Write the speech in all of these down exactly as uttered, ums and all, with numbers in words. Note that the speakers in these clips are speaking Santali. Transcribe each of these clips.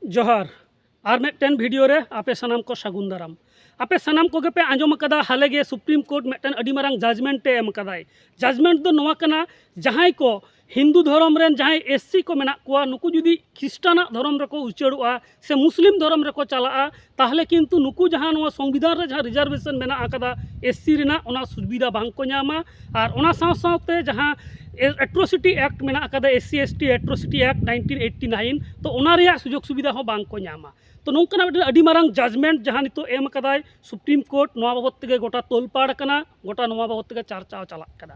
ᱡᱚᱦᱟᱨ᱾ ᱟᱨ ᱢᱤᱫᱴᱮᱱ ᱵᱷᱤᱰᱤᱭᱳ ᱨᱮ ᱟᱯᱮ ᱥᱟᱱᱟᱢ ᱠᱚ ᱥᱟᱹᱜᱩᱱ ᱫᱟᱨᱟᱢ᱾ ᱟᱯᱮ ᱥᱟᱱᱟᱢ ᱠᱚᱜᱮ ᱯᱮ ᱟᱸᱡᱚᱢ ᱟᱠᱟᱫᱟ, ᱦᱟᱞᱮ ᱜᱮ ᱥᱩᱯᱨᱤᱢ ᱠᱳᱨᱴ ᱢᱤᱫᱴᱮᱱ ᱟᱹᱰᱤ ᱢᱟᱨᱟᱝ ᱡᱟᱡᱽᱢᱮᱱᱴ ᱮ ᱮᱢ ᱟᱠᱟᱫᱟᱭ᱾ ᱡᱟᱡᱽᱢᱮᱱᱴ ᱫᱚ ᱱᱚᱣᱟ ᱠᱟᱱᱟ, ᱡᱟᱦᱟᱸᱭ ᱠᱚ ᱦᱤᱱᱫᱩ ᱫᱷᱚᱨᱚᱢ ᱨᱮᱱ ᱡᱟᱦᱟᱸᱭ ᱮᱥ ᱥᱤ ᱠᱚ ᱢᱮᱱᱟᱜ ᱠᱚᱣᱟ, ᱱᱩᱠᱩ ᱡᱩᱫᱤ ᱠᱷᱨᱤᱥᱴᱟᱱᱟᱜ ᱫᱷᱚᱨᱚᱢ ᱨᱮᱠᱚ ᱩᱪᱟᱹᱲᱚᱜᱼᱟ ᱥᱮ ᱢᱩᱥᱞᱤᱢ ᱫᱷᱚᱨᱚᱢ ᱨᱮᱠᱚ ᱪᱟᱞᱟᱜᱼᱟ, ᱛᱟᱦᱚᱞᱮ ᱠᱤᱱᱛᱩ ᱱᱩᱠᱩ ᱡᱟᱦᱟᱸ ᱱᱚᱣᱟ ᱥᱚᱝᱵᱤᱫᱷᱟᱱ ᱨᱮ ᱡᱟᱦᱟᱸ ᱨᱤᱡᱟᱨᱵᱷᱮᱥᱚᱱ ᱢᱮᱱᱟᱜ ᱟᱠᱟᱫᱟ ᱮᱥ ᱥᱤ ᱨᱮᱱᱟᱜ, ᱚᱱᱟ ᱥᱩᱵᱤᱫᱷᱟ ᱵᱟᱝ ᱠᱚ ᱧᱟᱢᱟ᱾ ᱟᱨ ᱚᱱᱟ ᱥᱟᱶ ᱥᱟᱶᱛᱮ ᱡᱟᱦᱟᱸ ᱮᱴᱨᱳᱥᱤᱴᱤ ᱮᱠᱴ ᱢᱮᱱᱟᱜ ᱟᱠᱟᱫᱟ, S C S T atrocity act nineteen eighty nine, ᱛᱚ ᱚᱱᱟ ᱨᱮᱭᱟᱜ ᱥᱩᱡᱳᱜᱽ ᱥᱩᱵᱤᱫᱷᱟ ᱦᱚᱸ ᱵᱟᱝ ᱠᱚ ᱧᱟᱢᱟ᱾ ᱛᱚ ᱱᱚᱝᱠᱟᱱᱟᱜ ᱢᱤᱫᱴᱮᱱ ᱟᱹᱰᱤ ᱢᱟᱨᱟᱝ ᱡᱟᱡᱽᱢᱮᱱᱴ ᱡᱟᱦᱟᱸ ᱱᱤᱛᱚᱜ ᱮᱢ ᱟᱠᱟᱫᱟᱭ ᱥᱩᱯᱨᱤᱢ ᱠᱳᱨᱴ, ᱱᱚᱣᱟ ᱵᱟᱵᱚᱫ ᱛᱮᱜᱮ ᱜᱚᱴᱟ ᱛᱳᱞᱯᱟᱲ ᱟᱠᱟᱱᱟ, ᱜᱚᱴᱟ ᱱᱚᱣᱟ ᱵᱟᱵᱚᱫ ᱛᱮᱜᱮ ᱪᱟᱨᱪᱟᱣ ᱪᱟᱞᱟᱜ ᱠᱟᱱᱟ᱾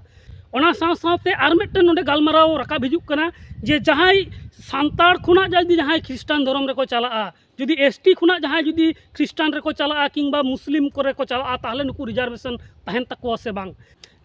ᱚᱱᱟ ᱥᱟᱶ ᱥᱟᱶᱛᱮ ᱟᱨ ᱢᱤᱫᱴᱮᱱ ᱱᱚᱰᱮ ᱜᱟᱞᱢᱟᱨᱟᱣ ᱨᱟᱠᱟᱵ ᱦᱤᱡᱩᱜ ᱠᱟᱱᱟ, ᱡᱮ ᱡᱟᱦᱟᱸᱭ ᱥᱟᱱᱛᱟᱲ ᱠᱷᱚᱱᱟᱜ ᱡᱩᱫᱤ ᱡᱟᱦᱟᱸᱭ ᱠᱷᱨᱤᱥᱴᱟᱱ ᱫᱷᱚᱨᱚᱢ ᱨᱮᱠᱚ ᱪᱟᱞᱟᱜᱼᱟ, ᱡᱩᱫᱤ ᱮᱥ ᱴᱤ ᱠᱷᱚᱱᱟᱜ ᱡᱟᱦᱟᱸᱭ ᱡᱩᱫᱤ ᱠᱷᱨᱤᱥᱴᱟᱱ ᱨᱮᱠᱚ ᱪᱟᱞᱟᱜᱼᱟ ᱠᱤᱝᱵᱟ ᱢᱩᱥᱞᱤᱢ ᱠᱚᱨᱮ ᱠᱚ ᱪᱟᱞᱟᱜᱼᱟ, ᱛᱟᱦᱚᱞᱮ ᱱᱩᱠᱩ ᱨᱤᱡᱟᱨᱵᱷᱮᱥᱚᱱ ᱛᱟᱦᱮᱱ ᱛᱟᱠᱚᱣᱟ ᱥᱮ ᱵᱟᱝ?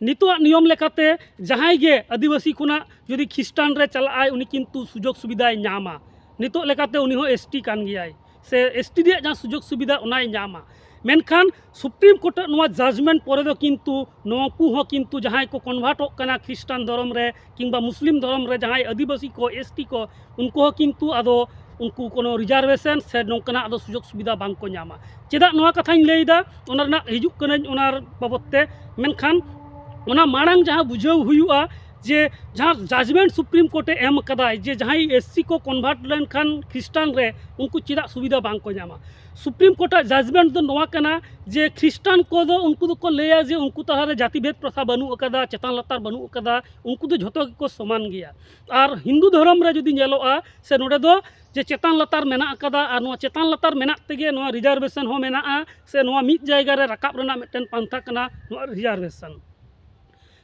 ᱱᱤᱛᱚᱜᱟᱜ ᱱᱤᱭᱚᱢ ᱞᱮᱠᱟᱛᱮ ᱡᱟᱦᱟᱸᱭ ᱜᱮ ᱟᱹᱫᱤᱵᱟᱹᱥᱤ ᱠᱷᱚᱱᱟᱜ ᱡᱩᱫᱤ ᱠᱷᱨᱤᱥᱴᱟᱱ ᱨᱮ ᱪᱟᱞᱟᱜ ᱟᱭ, ᱩᱱᱤ ᱠᱤᱱᱛᱩ ᱥᱩᱡᱳᱜᱽ ᱥᱩᱵᱤᱫᱷᱟᱭ ᱧᱟᱢᱟ᱾ ᱱᱤᱛᱚᱜ ᱞᱮᱠᱟᱛᱮ ᱩᱱᱤ ᱦᱚᱸ ᱮᱥ ᱴᱤ ᱠᱟᱱ ᱜᱮᱭᱟᱭ, ᱥᱮ ᱮᱥ ᱴᱤ ᱨᱮᱭᱟᱜ ᱡᱟᱦᱟᱸ ᱥᱩᱡᱳᱜᱽ ᱥᱩᱵᱤᱫᱷᱟ, ᱚᱱᱟᱭ ᱧᱟᱢᱟ᱾ ᱢᱮᱱᱠᱷᱟᱱ ᱥᱩᱯᱨᱤᱢ ᱠᱳᱨᱴᱟᱜ ᱱᱚᱣᱟ ᱡᱟᱡᱽᱢᱮᱱᱴ ᱯᱚᱨᱮ ᱫᱚ ᱠᱤᱱᱛᱩ ᱱᱩᱠᱩ ᱦᱚᱸ ᱠᱤᱱᱛᱩ ᱡᱟᱦᱟᱸᱭ ᱠᱚ ᱠᱚᱱᱵᱷᱟᱨᱴᱚᱜ ᱠᱟᱱᱟ ᱠᱷᱨᱤᱥᱴᱟᱱ ᱫᱷᱚᱨᱚᱢ ᱨᱮ ᱠᱤᱝᱵᱟ ᱢᱩᱥᱞᱤᱢ ᱫᱷᱚᱨᱚᱢ ᱨᱮ ᱡᱟᱦᱟᱸᱭ ᱟᱹᱫᱤᱵᱟᱹᱥᱤ ᱠᱚ, ᱮᱥ ᱴᱤ ᱠᱚ, ᱩᱱᱠᱩ ᱦᱚᱸ ᱠᱤᱱᱛᱩ ᱟᱫᱚ ᱩᱱᱠᱩ ᱠᱳᱱᱳ ᱨᱤᱡᱟᱨᱵᱷᱮᱥᱚᱱ ᱥᱮ ᱱᱚᱝᱠᱟᱱᱟᱜ ᱟᱫᱚ ᱥᱩᱡᱳᱜᱽ ᱥᱩᱵᱤᱫᱷᱟ ᱵᱟᱝ ᱠᱚ ᱧᱟᱢᱟ᱾ ᱪᱮᱫᱟᱜ ᱱᱚᱣᱟ ᱠᱟᱛᱷᱟᱧ ᱞᱟᱹᱭᱫᱟ, ᱚᱱᱟ ᱨᱮᱱᱟᱜ ᱦᱤᱡᱩᱜ ᱠᱟᱹᱱᱟᱹᱧ ᱚᱱᱟ ᱵᱟᱵᱚᱫ ᱛᱮ᱾ ᱢᱮᱱᱠᱷᱟᱱ ᱚᱱᱟ ᱢᱟᱲᱟᱝ ᱡᱟᱦᱟᱸ ᱵᱩᱡᱷᱟᱹᱣ ᱦᱩᱭᱩᱜᱼᱟ, ᱡᱮ ᱡᱟᱦᱟᱸ ᱡᱟᱡᱽᱢᱮᱱᱴ ᱥᱩᱯᱨᱤᱢ ᱠᱳᱨᱴ ᱮ ᱮᱢ ᱟᱠᱟᱫᱟᱭ, ᱡᱮ ᱡᱟᱦᱟᱸᱭ ᱮᱥ ᱥᱤ ᱠᱚ ᱠᱚᱱᱵᱷᱟᱨᱴ ᱞᱮᱱᱠᱷᱟᱱ ᱠᱷᱨᱤᱥᱴᱟᱱ ᱨᱮ, ᱩᱱᱠᱩ ᱪᱮᱫᱟᱜ ᱥᱩᱵᱤᱫᱷᱟ ᱵᱟᱝ ᱠᱚ ᱧᱟᱢᱟ? ᱥᱩᱯᱨᱤᱢ ᱠᱳᱨᱴᱟᱜ ᱡᱟᱡᱽᱢᱮᱱᱴ ᱫᱚ ᱱᱚᱣᱟ ᱠᱟᱱᱟ ᱡᱮ ᱠᱷᱨᱤᱥᱴᱟᱱ ᱠᱚᱫᱚ ᱩᱱᱠᱩ ᱫᱚᱠᱚ ᱞᱟᱹᱭᱟ ᱡᱮ ᱩᱱᱠᱩ ᱛᱟᱞᱟᱨᱮ ᱡᱟᱹᱛᱤ ᱵᱷᱮᱫᱽ ᱯᱨᱚᱛᱷᱟ ᱵᱟᱹᱱᱩᱜ ᱟᱠᱟᱫᱟ, ᱪᱮᱛᱟᱱ ᱞᱟᱛᱟᱨ ᱵᱟᱹᱱᱩᱜ ᱟᱠᱟᱫᱟ, ᱩᱱᱠᱩ ᱫᱚ ᱡᱷᱚᱛᱚ ᱜᱮᱠᱚ ᱥᱚᱢᱟᱱ ᱜᱮᱭᱟ᱾ ᱟᱨ ᱦᱤᱱᱫᱩ ᱫᱷᱚᱨᱚᱢ ᱨᱮ ᱡᱩᱫᱤ ᱧᱮᱞᱚᱜᱼᱟ, ᱥᱮ ᱱᱚᱰᱮ ᱫᱚ ᱡᱮ ᱪᱮᱛᱟᱱ ᱞᱟᱛᱟᱨ ᱢᱮᱱᱟᱜ ᱟᱠᱟᱫᱟ, ᱟᱨ ᱱᱚᱣᱟ ᱪᱮᱛᱟᱱ ᱞᱟᱛᱟᱨ ᱢᱮᱱᱟᱜ ᱛᱮᱜᱮ ᱱᱚᱣᱟ ᱨᱤᱡᱟᱨᱵᱷᱮᱥᱚᱱ ᱦᱚᱸ ᱢᱮᱱᱟᱜᱼᱟ, ᱥᱮ ᱱᱚᱣᱟ ᱢᱤᱫ ᱡᱟᱭᱜᱟ ᱨᱮ ᱨᱟᱠᱟᱵ ᱨᱮᱱᱟᱜ ᱢᱤᱫᱴᱮᱱ ᱯᱟᱱᱛᱷᱟ ᱠᱟᱱᱟ ᱱᱚᱣᱟ ᱨᱤᱡᱟᱨᱵᱷᱮᱥᱚᱱ᱾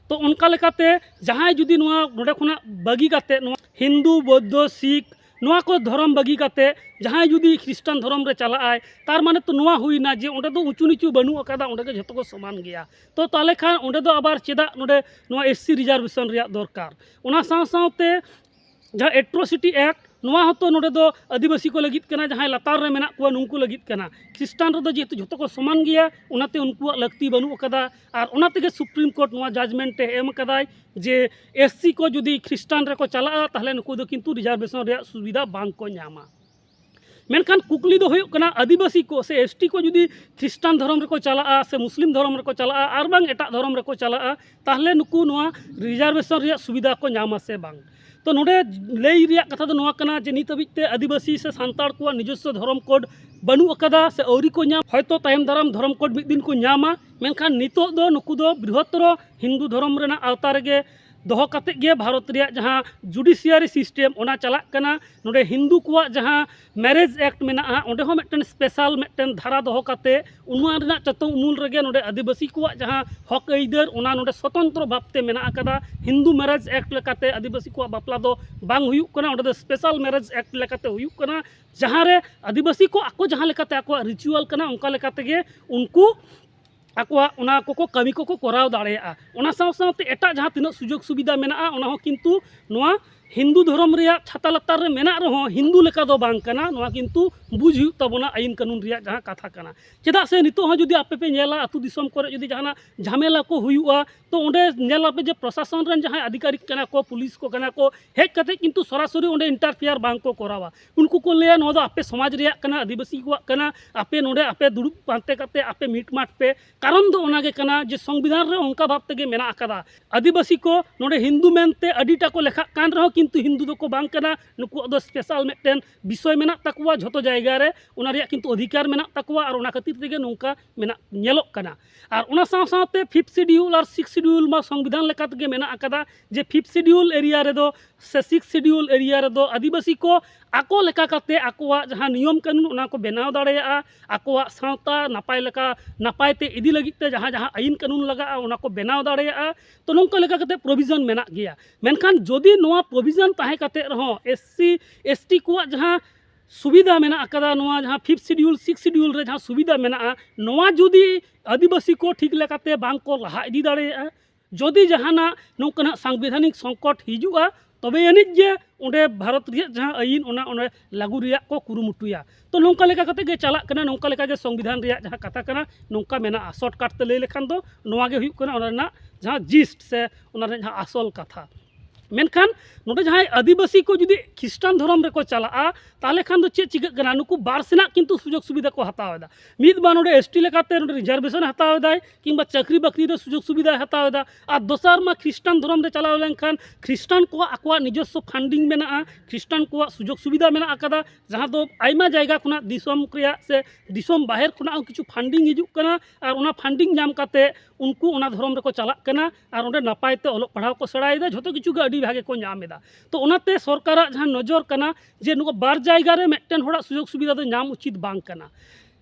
ᱛᱚ ᱚᱱᱠᱟ ᱞᱮᱠᱟᱛᱮ ᱡᱟᱦᱟᱸᱭ ᱡᱩᱫᱤ ᱱᱚᱣᱟ ᱱᱚᱰᱮ ᱠᱷᱚᱱᱟᱜ ᱵᱟᱹᱜᱤ ᱠᱟᱛᱮ, ᱱᱚᱣᱟ ᱦᱤᱱᱫᱩ, ᱵᱳᱫᱽᱫᱷᱚ, ᱥᱤᱠᱷ, ᱱᱚᱣᱟ ᱠᱚ ᱫᱷᱚᱨᱚᱢ ᱵᱟᱹᱜᱤ ᱠᱟᱛᱮ ᱡᱟᱦᱟᱸᱭ ᱡᱩᱫᱤ ᱠᱷᱨᱤᱥᱴᱟᱱ ᱫᱷᱚᱨᱚᱢ ᱨᱮ ᱪᱟᱞᱟᱜ ᱟᱭ, ᱛᱟᱨ ᱢᱟᱱᱮ ᱛᱚ ᱱᱚᱣᱟ ᱦᱩᱭᱱᱟ ᱡᱮ ᱚᱸᱰᱮ ᱫᱚ ᱩᱸᱪᱩ ᱱᱤᱪᱩ ᱵᱟᱹᱱᱩᱜ ᱟᱠᱟᱫᱟ, ᱚᱸᱰᱮ ᱜᱮ ᱡᱷᱚᱛᱚ ᱠᱚ ᱥᱚᱢᱟᱱ ᱜᱮᱭᱟ᱾ ᱛᱚ ᱛᱟᱦᱚᱞᱮ ᱠᱷᱟᱱ ᱚᱸᱰᱮ ᱫᱚ ᱟᱵᱟᱨ ᱪᱮᱫᱟᱜ ᱱᱚᱰᱮ ᱱᱚᱣᱟ ᱮᱥ ᱥᱤ ᱨᱤᱡᱟᱨᱵᱷᱮᱥᱚᱱ ᱨᱮᱭᱟᱜ ᱫᱚᱨᱠᱟᱨ? ᱚᱱᱟ ᱥᱟᱶ ᱥᱟᱶᱛᱮ ᱡᱟᱦᱟᱸ ᱮᱴᱨᱳᱥᱤᱴᱤ ᱮᱠᱴ, ᱱᱚᱣᱟ ᱦᱚᱸᱛᱚ ᱱᱚᱰᱮ ᱫᱚ ᱟᱹᱫᱤᱵᱟᱹᱥᱤ ᱠᱚ ᱞᱟᱹᱜᱤᱫ ᱠᱟᱱᱟ, ᱡᱟᱦᱟᱸᱭ ᱞᱟᱛᱟᱨ ᱨᱮ ᱢᱮᱱᱟᱜ ᱠᱚᱣᱟ ᱱᱩᱝᱠᱩ ᱞᱟᱹᱜᱤᱫ ᱠᱟᱱᱟ᱾ ᱠᱷᱨᱤᱥᱴᱟᱱ ᱨᱮᱫᱚ ᱡᱮᱦᱮᱛᱩ ᱡᱷᱚᱛᱚ ᱠᱚ ᱥᱚᱢᱟᱱ ᱜᱮᱭᱟ, ᱚᱱᱟᱛᱮ ᱩᱱᱠᱩᱣᱟᱜ ᱞᱟᱹᱠᱛᱤ ᱵᱟᱹᱱᱩᱜ ᱟᱠᱟᱫᱟ᱾ ᱟᱨ ᱚᱱᱟ ᱛᱮᱜᱮ ᱥᱩᱯᱨᱤᱢ ᱠᱳᱨᱴ ᱱᱚᱣᱟ ᱡᱟᱡᱽᱢᱮᱱᱴ ᱮ ᱮᱢ ᱟᱠᱟᱫᱟᱭ ᱡᱮ ᱮᱥ ᱥᱤ ᱠᱚ ᱡᱩᱫᱤ ᱠᱷᱨᱤᱥᱴᱟᱱ ᱨᱮᱠᱚ ᱪᱟᱞᱟᱜᱼᱟ, ᱛᱟᱦᱚᱞᱮ ᱱᱩᱠᱩ ᱫᱚ ᱠᱤᱱᱛᱩ ᱨᱤᱡᱟᱨᱵᱷᱮᱥᱚᱱ ᱨᱮᱭᱟᱜ ᱥᱩᱵᱤᱫᱷᱟ ᱵᱟᱝ ᱠᱚ ᱧᱟᱢᱟ᱾ ᱢᱮᱱᱠᱷᱟᱱ ᱠᱩᱠᱞᱤ ᱫᱚ ᱦᱩᱭᱩᱜ ᱠᱟᱱᱟ, ᱟᱹᱫᱤᱵᱟᱹᱥᱤ ᱠᱚ ᱥᱮ ᱮᱥ ᱴᱤ ᱠᱚ ᱡᱩᱫᱤ ᱠᱷᱨᱤᱥᱴᱟᱱ ᱫᱷᱚᱨᱚᱢ ᱨᱮᱠᱚ ᱪᱟᱞᱟᱜᱼᱟ ᱥᱮ ᱢᱩᱥᱞᱤᱢ ᱫᱷᱚᱨᱚᱢ ᱨᱮᱠᱚ ᱪᱟᱞᱟᱜᱼᱟ ᱟᱨ ᱵᱟᱝ ᱮᱴᱟᱜ ᱫᱷᱚᱨᱚᱢ ᱨᱮᱠᱚ ᱪᱟᱞᱟᱜᱼᱟ, ᱛᱟᱦᱚᱞᱮ ᱱᱩᱠᱩ ᱱᱚᱣᱟ ᱨᱤᱡᱟᱨᱵᱷᱮᱥᱚᱱ ᱨᱮᱭᱟᱜ ᱥᱩᱵᱤᱫᱷᱟ ᱠᱚ ᱧᱟᱢᱟ ᱥᱮ ᱵᱟᱝ? ᱛᱚ ᱱᱚᱰᱮ ᱞᱟᱹᱭ ᱨᱮᱭᱟᱜ ᱠᱟᱛᱷᱟ ᱫᱚ ᱱᱚᱣᱟ ᱠᱟᱱᱟ ᱡᱮ ᱱᱤᱛ ᱦᱟᱹᱵᱤᱡ ᱛᱮ ᱟᱹᱫᱤᱵᱟᱹᱥᱤ ᱥᱮ ᱥᱟᱱᱛᱟᱲ ᱠᱚᱣᱟᱜ ᱱᱤᱡᱚᱥᱥᱚ ᱫᱷᱚᱨᱚᱢ ᱠᱳᱰ ᱵᱟᱹᱱᱩᱜ ᱟᱠᱟᱫᱟ ᱥᱮ ᱟᱹᱣᱨᱤ ᱠᱚ ᱧᱟᱢ᱾ ᱦᱚᱭᱛᱳ ᱛᱟᱭᱚᱢ ᱫᱟᱨᱟᱢ ᱫᱷᱚᱨᱚᱢ ᱠᱳᱰ ᱢᱤᱫ ᱫᱤᱱ ᱠᱚ ᱧᱟᱢᱟ, ᱢᱮᱱᱠᱷᱟᱱ ᱱᱤᱛᱚᱜ ᱫᱚ ᱱᱩᱠᱩ ᱫᱚ ᱵᱨᱤᱦᱚᱛᱛᱚᱨᱚ ᱦᱤᱱᱫᱩ ᱫᱷᱚᱨᱚᱢ ᱨᱮᱱᱟᱜ ᱟᱣᱛᱟ ᱨᱮᱜᱮ ᱫᱚᱦᱚ ᱠᱟᱛᱮᱫ ᱜᱮ ᱵᱷᱟᱨᱚᱛ ᱨᱮᱭᱟᱜ ᱡᱟᱦᱟᱸ ᱡᱩᱰᱤᱥᱤᱭᱟᱨᱤ ᱥᱤᱥᱴᱮᱢ ᱚᱱᱟ ᱪᱟᱞᱟᱜ ᱠᱟᱱᱟ᱾ ᱱᱚᱰᱮ ᱦᱤᱱᱫᱩ ᱠᱚᱣᱟᱜ ᱡᱟᱦᱟᱸ ᱢᱮᱨᱮᱡᱽ ᱮᱠᱴ ᱢᱮᱱᱟᱜᱼᱟ, ᱚᱸᱰᱮ ᱦᱚᱸ ᱢᱤᱫᱴᱮᱱ ᱥᱯᱮᱥᱟᱞ ᱢᱤᱫᱴᱮᱱ ᱫᱷᱟᱨᱟ ᱫᱚᱦᱚ ᱠᱟᱛᱮ ᱚᱱᱟ ᱨᱮᱱᱟᱜ ᱪᱟᱛᱚᱢ ᱩᱢᱩᱞ ᱨᱮᱜᱮ ᱱᱚᱰᱮ ᱟᱹᱫᱤᱵᱟᱹᱥᱤ ᱠᱚᱣᱟᱜ ᱡᱟᱦᱟᱸ ᱦᱚᱠ ᱟᱹᱭᱫᱟᱹᱨ ᱚᱱᱟ ᱱᱚᱰᱮ ᱥᱚᱛᱚᱱᱛᱨᱚ ᱵᱷᱟᱵᱽᱛᱮ ᱢᱮᱱᱟᱜ ᱟᱠᱟᱫᱟ᱾ ᱦᱤᱱᱫᱩ ᱢᱮᱨᱮᱡᱽ ᱮᱠᱴ ᱞᱮᱠᱟᱛᱮ ᱟᱹᱫᱤᱵᱟᱹᱥᱤ ᱠᱚᱣᱟᱜ ᱵᱟᱯᱞᱟ ᱫᱚ ᱵᱟᱝ ᱦᱩᱭᱩᱜ ᱠᱟᱱᱟ, ᱚᱸᱰᱮ ᱫᱚ ᱥᱯᱮᱥᱟᱞ ᱢᱮᱨᱮᱡᱽ ᱮᱠᱴ ᱞᱮᱠᱟᱛᱮ ᱦᱩᱭᱩᱜ ᱠᱟᱱᱟ, ᱡᱟᱦᱟᱸ ᱨᱮ ᱟᱹᱫᱤᱵᱟᱹᱥᱤ ᱠᱚ ᱟᱠᱚ ᱡᱟᱦᱟᱸ ᱞᱮᱠᱟᱛᱮ ᱟᱠᱚᱣᱟᱜ ᱨᱤᱪᱩᱣᱟᱞ ᱠᱟᱱᱟ ᱚᱱᱠᱟ ᱞᱮᱠᱟ ᱛᱮᱜᱮ ᱩᱱᱠᱩ ᱟᱠᱚᱣᱟᱜ ᱚᱱᱟ ᱠᱚᱠᱚ ᱠᱟᱹᱢᱤ ᱠᱚᱠᱚ ᱠᱚᱨᱟᱣ ᱫᱟᱲᱮᱭᱟᱜᱼᱟ᱾ ᱚᱱᱟ ᱥᱟᱶ ᱥᱟᱶᱛᱮ ᱮᱴᱟᱜ ᱡᱟᱦᱟᱸ ᱛᱤᱱᱟᱹᱜ ᱥᱩᱡᱳᱜᱽ ᱥᱩᱵᱤᱫᱷᱟ ᱢᱮᱱᱟᱜᱼᱟ ᱚᱱᱟ ᱦᱚᱸ ᱠᱤᱱᱛᱩ ᱱᱚᱣᱟ ᱦᱤᱱᱫᱩ ᱫᱷᱚᱨᱚᱢ ᱨᱮᱭᱟᱜ ᱪᱷᱟᱛᱟ ᱞᱟᱛᱟᱨ ᱨᱮ ᱢᱮᱱᱟᱜ ᱨᱮᱦᱚᱸ ᱦᱤᱱᱫᱩ ᱞᱮᱠᱟ ᱫᱚ ᱵᱟᱝ ᱠᱟᱱᱟ, ᱱᱚᱣᱟ ᱠᱤᱱᱛᱩ ᱵᱩᱡᱽ ᱦᱩᱭᱩᱜ ᱛᱟᱵᱚᱱᱟ ᱟᱹᱭᱤᱱ ᱠᱟᱹᱱᱩᱱ ᱨᱮᱭᱟᱜ ᱡᱟᱦᱟᱸ ᱠᱟᱛᱷᱟ ᱠᱟᱱᱟ᱾ ᱪᱮᱫᱟᱜ ᱥᱮ ᱱᱤᱛᱚᱜ ᱦᱚᱸ ᱡᱩᱫᱤ ᱟᱯᱮ ᱯᱮ ᱧᱮᱞᱟ ᱟᱹᱛᱩ ᱫᱤᱥᱚᱢ ᱠᱚᱨᱮ ᱡᱩᱫᱤ ᱡᱟᱦᱟᱱᱟᱜ ᱡᱷᱟᱢᱮᱞᱟ ᱠᱚ ᱦᱩᱭᱩᱜᱼᱟ, ᱛᱚ ᱚᱸᱰᱮ ᱧᱮᱞ ᱟᱯᱮ ᱡᱮ ᱯᱨᱚᱥᱟᱥᱚᱱ ᱨᱮᱱ ᱡᱟᱦᱟᱸᱭ ᱟᱫᱷᱤᱠᱟᱨᱤᱠ ᱠᱟᱱᱟ ᱠᱚ, ᱯᱩᱞᱤᱥ ᱠᱚ ᱠᱟᱱᱟ ᱠᱚ, ᱦᱮᱡ ᱠᱟᱛᱮ ᱠᱤᱱᱛᱩ ᱥᱚᱨᱟᱥᱚᱨᱤ ᱚᱸᱰᱮ ᱤᱱᱴᱟᱨᱯᱷᱤᱭᱟᱨ ᱵᱟᱝ ᱠᱚ ᱠᱚᱨᱟᱣᱟ᱾ ᱩᱱᱠᱩ ᱠᱚ ᱞᱟᱹᱭᱟ ᱱᱚᱣᱟ ᱫᱚ ᱟᱯᱮ ᱥᱚᱢᱟᱡᱽ ᱨᱮᱭᱟᱜ ᱠᱟᱱᱟ, ᱟᱹᱫᱤᱵᱟᱹᱥᱤ ᱠᱚᱣᱟᱜ ᱠᱟᱱᱟ, ᱟᱯᱮ ᱱᱚᱰᱮ ᱟᱯᱮ ᱫᱩᱲᱩᱵ ᱯᱟᱱᱛᱮ ᱠᱟᱛᱮ ᱟᱯᱮ ᱢᱤᱴᱢᱟᱴ ᱯᱮ, ᱠᱟᱨᱚᱱ ᱫᱚ ᱚᱱᱟᱜᱮ ᱠᱟᱱᱟ ᱡᱮ ᱥᱚᱝᱵᱤᱫᱷᱟᱱ ᱨᱮ ᱚᱱᱠᱟ ᱵᱷᱟᱵᱽ ᱛᱮᱜᱮ ᱢᱮᱱᱟᱜ ᱟᱠᱟᱫᱟ᱾ ᱟᱹᱫᱤᱵᱟᱹᱥᱤ ᱠᱚ ᱱᱚᱰᱮ ᱦᱤᱱᱫᱩ ᱢᱮᱱᱛᱮ ᱟᱹᱰᱤᱴᱟ ᱠᱚ ᱞᱮᱠᱷᱟᱜ ᱠᱟᱱ ᱨᱮᱦᱚᱸ ᱠᱤᱱᱛᱩ ᱦᱤᱱᱫᱩ ᱫᱚᱠᱚ ᱵᱟᱝ ᱠᱟᱱᱟ, ᱱᱩᱠᱩᱣᱟᱜ ᱫᱚ ᱥᱯᱮᱥᱟᱞ ᱢᱤᱫᱴᱮᱱ ᱵᱤᱥᱚᱭ ᱢᱮᱱᱟᱜ ᱛᱟᱠᱚᱣᱟ ᱡᱷᱚᱛᱚ ᱡᱟᱭᱜᱟ ᱨᱮ, ᱚᱱᱟ ᱨᱮᱭᱟᱜ ᱠᱤᱱᱛᱩ ᱚᱫᱷᱤᱠᱟᱨ ᱢᱮᱱᱟᱜ ᱛᱟᱠᱚᱣᱟ ᱟᱨ ᱚᱱᱟ ᱠᱷᱟᱹᱛᱤᱨ ᱛᱮᱜᱮ ᱱᱚᱝᱠᱟ ᱢᱮᱱᱟᱜ ᱧᱮᱞᱚᱜ ᱠᱟᱱᱟ᱾ ᱟᱨ ᱚᱱᱟ ᱥᱟᱶ ᱥᱟᱶᱛᱮ ᱯᱷᱤᱯᱛᱷ ᱥᱤᱰᱤᱭᱩᱞ ᱟᱨ ᱥᱤᱠᱥ ᱥᱤᱰᱤᱭᱩᱞ ᱢᱟ ᱥᱚᱝᱵᱤᱫᱷᱟᱱ ᱞᱮᱠᱟ ᱛᱮᱜᱮ ᱢᱮᱱᱟᱜ ᱟᱠᱟᱫᱟ ᱡᱮ ᱯᱷᱤᱯᱛᱷ ᱥᱤᱰᱤᱭᱩᱞ ᱮᱨᱤᱭᱟ ᱨᱮᱫᱚ ᱥᱮ ᱥᱤᱠᱥ ᱥᱤᱰᱤᱭᱩᱞ ᱮᱨᱤᱭᱟ ᱨᱮᱫᱚ ᱟᱹᱫᱤᱵᱟᱹᱥᱤ ᱠᱚ ᱟᱠᱚ ᱞᱮᱠᱟ ᱠᱟᱛᱮ ᱟᱠᱚᱣᱟᱜ ᱡᱟᱦᱟᱸ ᱱᱤᱭᱚᱢ ᱠᱟᱹᱱᱩᱱ ᱚᱱᱟ ᱠᱚ ᱵᱮᱱᱟᱣ ᱫᱟᱲᱮᱭᱟᱜᱼᱟ, ᱟᱠᱚᱣᱟᱜ ᱥᱟᱶᱛᱟ ᱱᱟᱯᱟᱭ ᱞᱮᱠᱟ ᱱᱟᱯᱟᱭ ᱛᱮ ᱤᱫᱤ ᱞᱟᱹᱜᱤᱫ ᱛᱮ ᱡᱟᱦᱟᱸ ᱡᱟᱦᱟᱸ ᱟᱹᱭᱤᱱ ᱠᱟᱹᱱᱩᱱ ᱞᱟᱜᱟᱜᱼᱟ ᱚᱱᱟ ᱠᱚ ᱵᱮᱱᱟᱣ ᱫᱟᱲᱮᱭᱟᱜᱼᱟ᱾ ᱛᱚ ᱱᱚᱝᱠᱟ ᱞᱮᱠᱟ ᱠᱟᱛᱮ ᱯᱨᱚᱵᱷᱤᱡᱚᱱ ᱢᱮᱱᱟᱜ ᱜᱮᱭᱟ᱾ ᱢᱮᱱᱠᱷᱟᱱ ᱡᱩᱫᱤ ᱱᱚᱣᱟ ᱯᱨᱚᱵᱷᱤᱡᱚᱱ ᱛᱟᱦᱮᱸ ᱠᱟᱛᱮ ᱨᱮᱦᱚᱸ ᱮᱥ ᱥᱤ ᱮᱥ ᱴᱤ ᱠᱚᱣᱟᱜ ᱡᱟᱦᱟᱸ ᱥᱩᱵᱤᱫᱷᱟ ᱢᱮᱱᱟᱜ ᱟᱠᱟᱫᱟ, ᱱᱚᱣᱟ ᱡᱟᱦᱟᱸ ᱯᱷᱤᱯᱛᱷ ᱥᱤᱰᱤᱭᱩᱞ, ᱥᱤᱠᱥ ᱥᱤᱰᱤᱭᱩᱞ ᱨᱮ ᱡᱟᱦᱟᱸ ᱥᱩᱵᱤᱫᱷᱟ ᱢᱮᱱᱟᱜᱼᱟ, ᱱᱚᱣᱟ ᱡᱩᱫᱤ ᱟᱹᱫᱤᱵᱟᱹᱥᱤ ᱠᱚ ᱴᱷᱤᱠ ᱞᱮᱠᱟᱛᱮ ᱵᱟᱝ ᱠᱚ ᱞᱟᱦᱟ ᱤᱫᱤ ᱫᱟᱲᱮᱭᱟᱜᱼᱟ, ᱡᱩᱫᱤ ᱡᱟᱦᱟᱱᱟᱜ ᱱᱚᱝᱠᱟᱱᱟᱜ ᱥᱟᱝᱵᱤᱫᱷᱟᱱᱤᱠ ᱥᱚᱝᱠᱚᱴ ᱦᱤᱡᱩᱜᱼᱟ, ᱛᱚᱵᱮ ᱟᱹᱱᱤᱡ ᱜᱮ ᱚᱸᱰᱮ ᱵᱷᱟᱨᱚᱛ ᱨᱮᱭᱟᱜ ᱡᱟᱦᱟᱸ ᱟᱹᱭᱤᱱ ᱚᱱᱟ ᱚᱸᱰᱮ ᱞᱟᱹᱜᱩ ᱨᱮᱭᱟᱜ ᱠᱚ ᱠᱩᱨᱩᱢᱩᱴᱩᱭᱟ᱾ ᱛᱚ ᱱᱚᱝᱠᱟ ᱞᱮᱠᱟ ᱠᱟᱛᱮ ᱜᱮ ᱪᱟᱞᱟᱜ ᱠᱟᱱᱟ, ᱱᱚᱝᱠᱟ ᱞᱮᱠᱟ ᱜᱮ ᱥᱚᱝᱵᱤᱫᱷᱟᱱ ᱨᱮᱭᱟᱜ ᱡᱟᱦᱟᱸ ᱠᱟᱛᱷᱟ ᱠᱟᱱᱟ ᱱᱚᱝᱠᱟ ᱢᱮᱱᱟᱜᱼᱟ᱾ ᱥᱚᱨᱴᱠᱟᱴ ᱛᱮ ᱞᱟᱹᱭ ᱞᱮᱠᱷᱟᱱ ᱫᱚ ᱱᱚᱣᱟ ᱜᱮ ᱦᱩᱭᱩᱜ ᱠᱟᱱᱟ ᱚᱱᱟ ᱨᱮᱱᱟᱜ ᱡᱟᱦᱟᱸ ᱡᱤᱥᱴ ᱥᱮ ᱚᱱᱟ ᱨᱮᱱᱟᱜ ᱡᱟᱦᱟᱸ ᱟᱥᱚᱞ ᱠᱟᱛᱷᱟ᱾ ᱢᱮᱱᱠᱷᱟᱱ ᱱᱚᱰᱮ ᱡᱟᱦᱟᱸᱭ ᱟᱹᱫᱤᱵᱟᱹᱥᱤ ᱠᱚ ᱡᱩᱫᱤ ᱠᱷᱨᱤᱥᱴᱟᱱ ᱫᱷᱚᱨᱚᱢ ᱨᱮᱠᱚ ᱪᱟᱞᱟᱜᱼᱟ, ᱛᱟᱦᱚᱞᱮ ᱠᱷᱟᱱ ᱫᱚ ᱪᱮᱫ ᱪᱤᱠᱟᱹᱜ ᱠᱟᱱᱟ? ᱱᱩᱠᱩ ᱵᱟᱨ ᱥᱮᱱᱟᱜ ᱠᱤᱱᱛᱩ ᱥᱩᱡᱳᱜᱽ ᱥᱩᱵᱤᱫᱷᱟ ᱠᱚ ᱦᱟᱛᱟᱣ ᱮᱫᱟ᱾ ᱢᱤᱫ ᱢᱟ ᱱᱚᱰᱮ ᱮᱥ ᱴᱤ ᱞᱮᱠᱟᱛᱮ ᱱᱚᱰᱮ ᱨᱤᱡᱟᱨᱵᱷᱮᱥᱚᱱ ᱦᱟᱛᱟᱣ ᱮᱫᱟᱭ, ᱠᱤᱝᱵᱟ ᱪᱟᱹᱠᱨᱤ ᱵᱟᱹᱠᱨᱤ ᱨᱮ ᱥᱩᱡᱳᱜᱽ ᱥᱩᱵᱤᱫᱷᱟᱭ ᱦᱟᱛᱟᱣ ᱮᱫᱟ᱾ ᱟᱨ ᱫᱚᱥᱟᱨ ᱢᱟ ᱠᱷᱨᱤᱥᱴᱟᱱ ᱫᱷᱚᱨᱚᱢ ᱨᱮ ᱪᱟᱞᱟᱣ ᱞᱮᱱᱠᱷᱟᱱ ᱠᱷᱨᱤᱥᱴᱟᱱ ᱠᱚᱣᱟᱜ ᱟᱠᱚᱣᱟᱜ ᱱᱤᱡᱚᱥᱥᱚ ᱯᱷᱟᱱᱰᱤᱝ ᱢᱮᱱᱟᱜᱼᱟ, ᱠᱷᱨᱤᱥᱴᱟᱱ ᱠᱚᱣᱟᱜ ᱥᱩᱡᱳᱜᱽ ᱥᱩᱵᱤᱫᱷᱟ ᱢᱮᱱᱟᱜ ᱟᱠᱟᱫᱟ, ᱡᱟᱦᱟᱸ ᱫᱚ ᱟᱭᱢᱟ ᱡᱟᱭᱜᱟ ᱠᱷᱚᱱᱟᱜ ᱫᱤᱥᱚᱢ ᱨᱮᱭᱟᱜ ᱥᱮ ᱫᱤᱥᱚᱢ ᱵᱟᱦᱮᱨ ᱠᱷᱚᱱᱟᱜ ᱦᱚᱸ ᱠᱤᱪᱷᱩ ᱯᱷᱟᱱᱰᱤᱝ ᱦᱤᱡᱩᱜ ᱠᱟᱱᱟ᱾ ᱟᱨ ᱚᱱᱟ ᱯᱷᱟᱱᱰᱤᱝ ᱧᱟᱢ ᱠᱟᱛᱮ ᱩᱱᱠᱩ ᱚᱱᱟ ᱫᱷᱚᱨᱚᱢ ᱨᱮᱠᱚ ᱪᱟᱞᱟᱜ ᱠᱟᱱᱟ ᱟᱨ ᱚᱸᱰᱮ ᱱᱟᱯᱟᱭ ᱛᱮ ᱚᱞᱚᱜ ᱯᱟᱲᱦᱟᱣ ᱠᱚ ᱥᱮᱬᱟᱭᱮᱫᱟ, ᱡᱷᱚᱛᱚ ᱠᱤᱪᱷᱩ ᱜᱮ ᱟᱹᱰᱤ ᱵᱷᱟᱜᱮ ᱠᱚ ᱧᱟᱢ ᱮᱫᱟ᱾ ᱛᱚ ᱚᱱᱟᱛᱮ ᱥᱚᱨᱠᱟᱨᱟᱜ ᱡᱟᱦᱟᱸ ᱱᱚᱡᱚᱨ ᱠᱟᱱᱟ ᱡᱮ ᱱᱚᱣᱟ ᱵᱟᱨ ᱡᱟᱭᱜᱟ ᱨᱮ ᱢᱤᱫᱴᱮᱱ ᱦᱚᱲᱟᱜ ᱥᱩᱡᱳᱜᱽ ᱥᱩᱵᱤᱫᱷᱟ ᱫᱚ ᱧᱟᱢ ᱩᱪᱤᱛ ᱵᱟᱝ ᱠᱟᱱᱟ᱾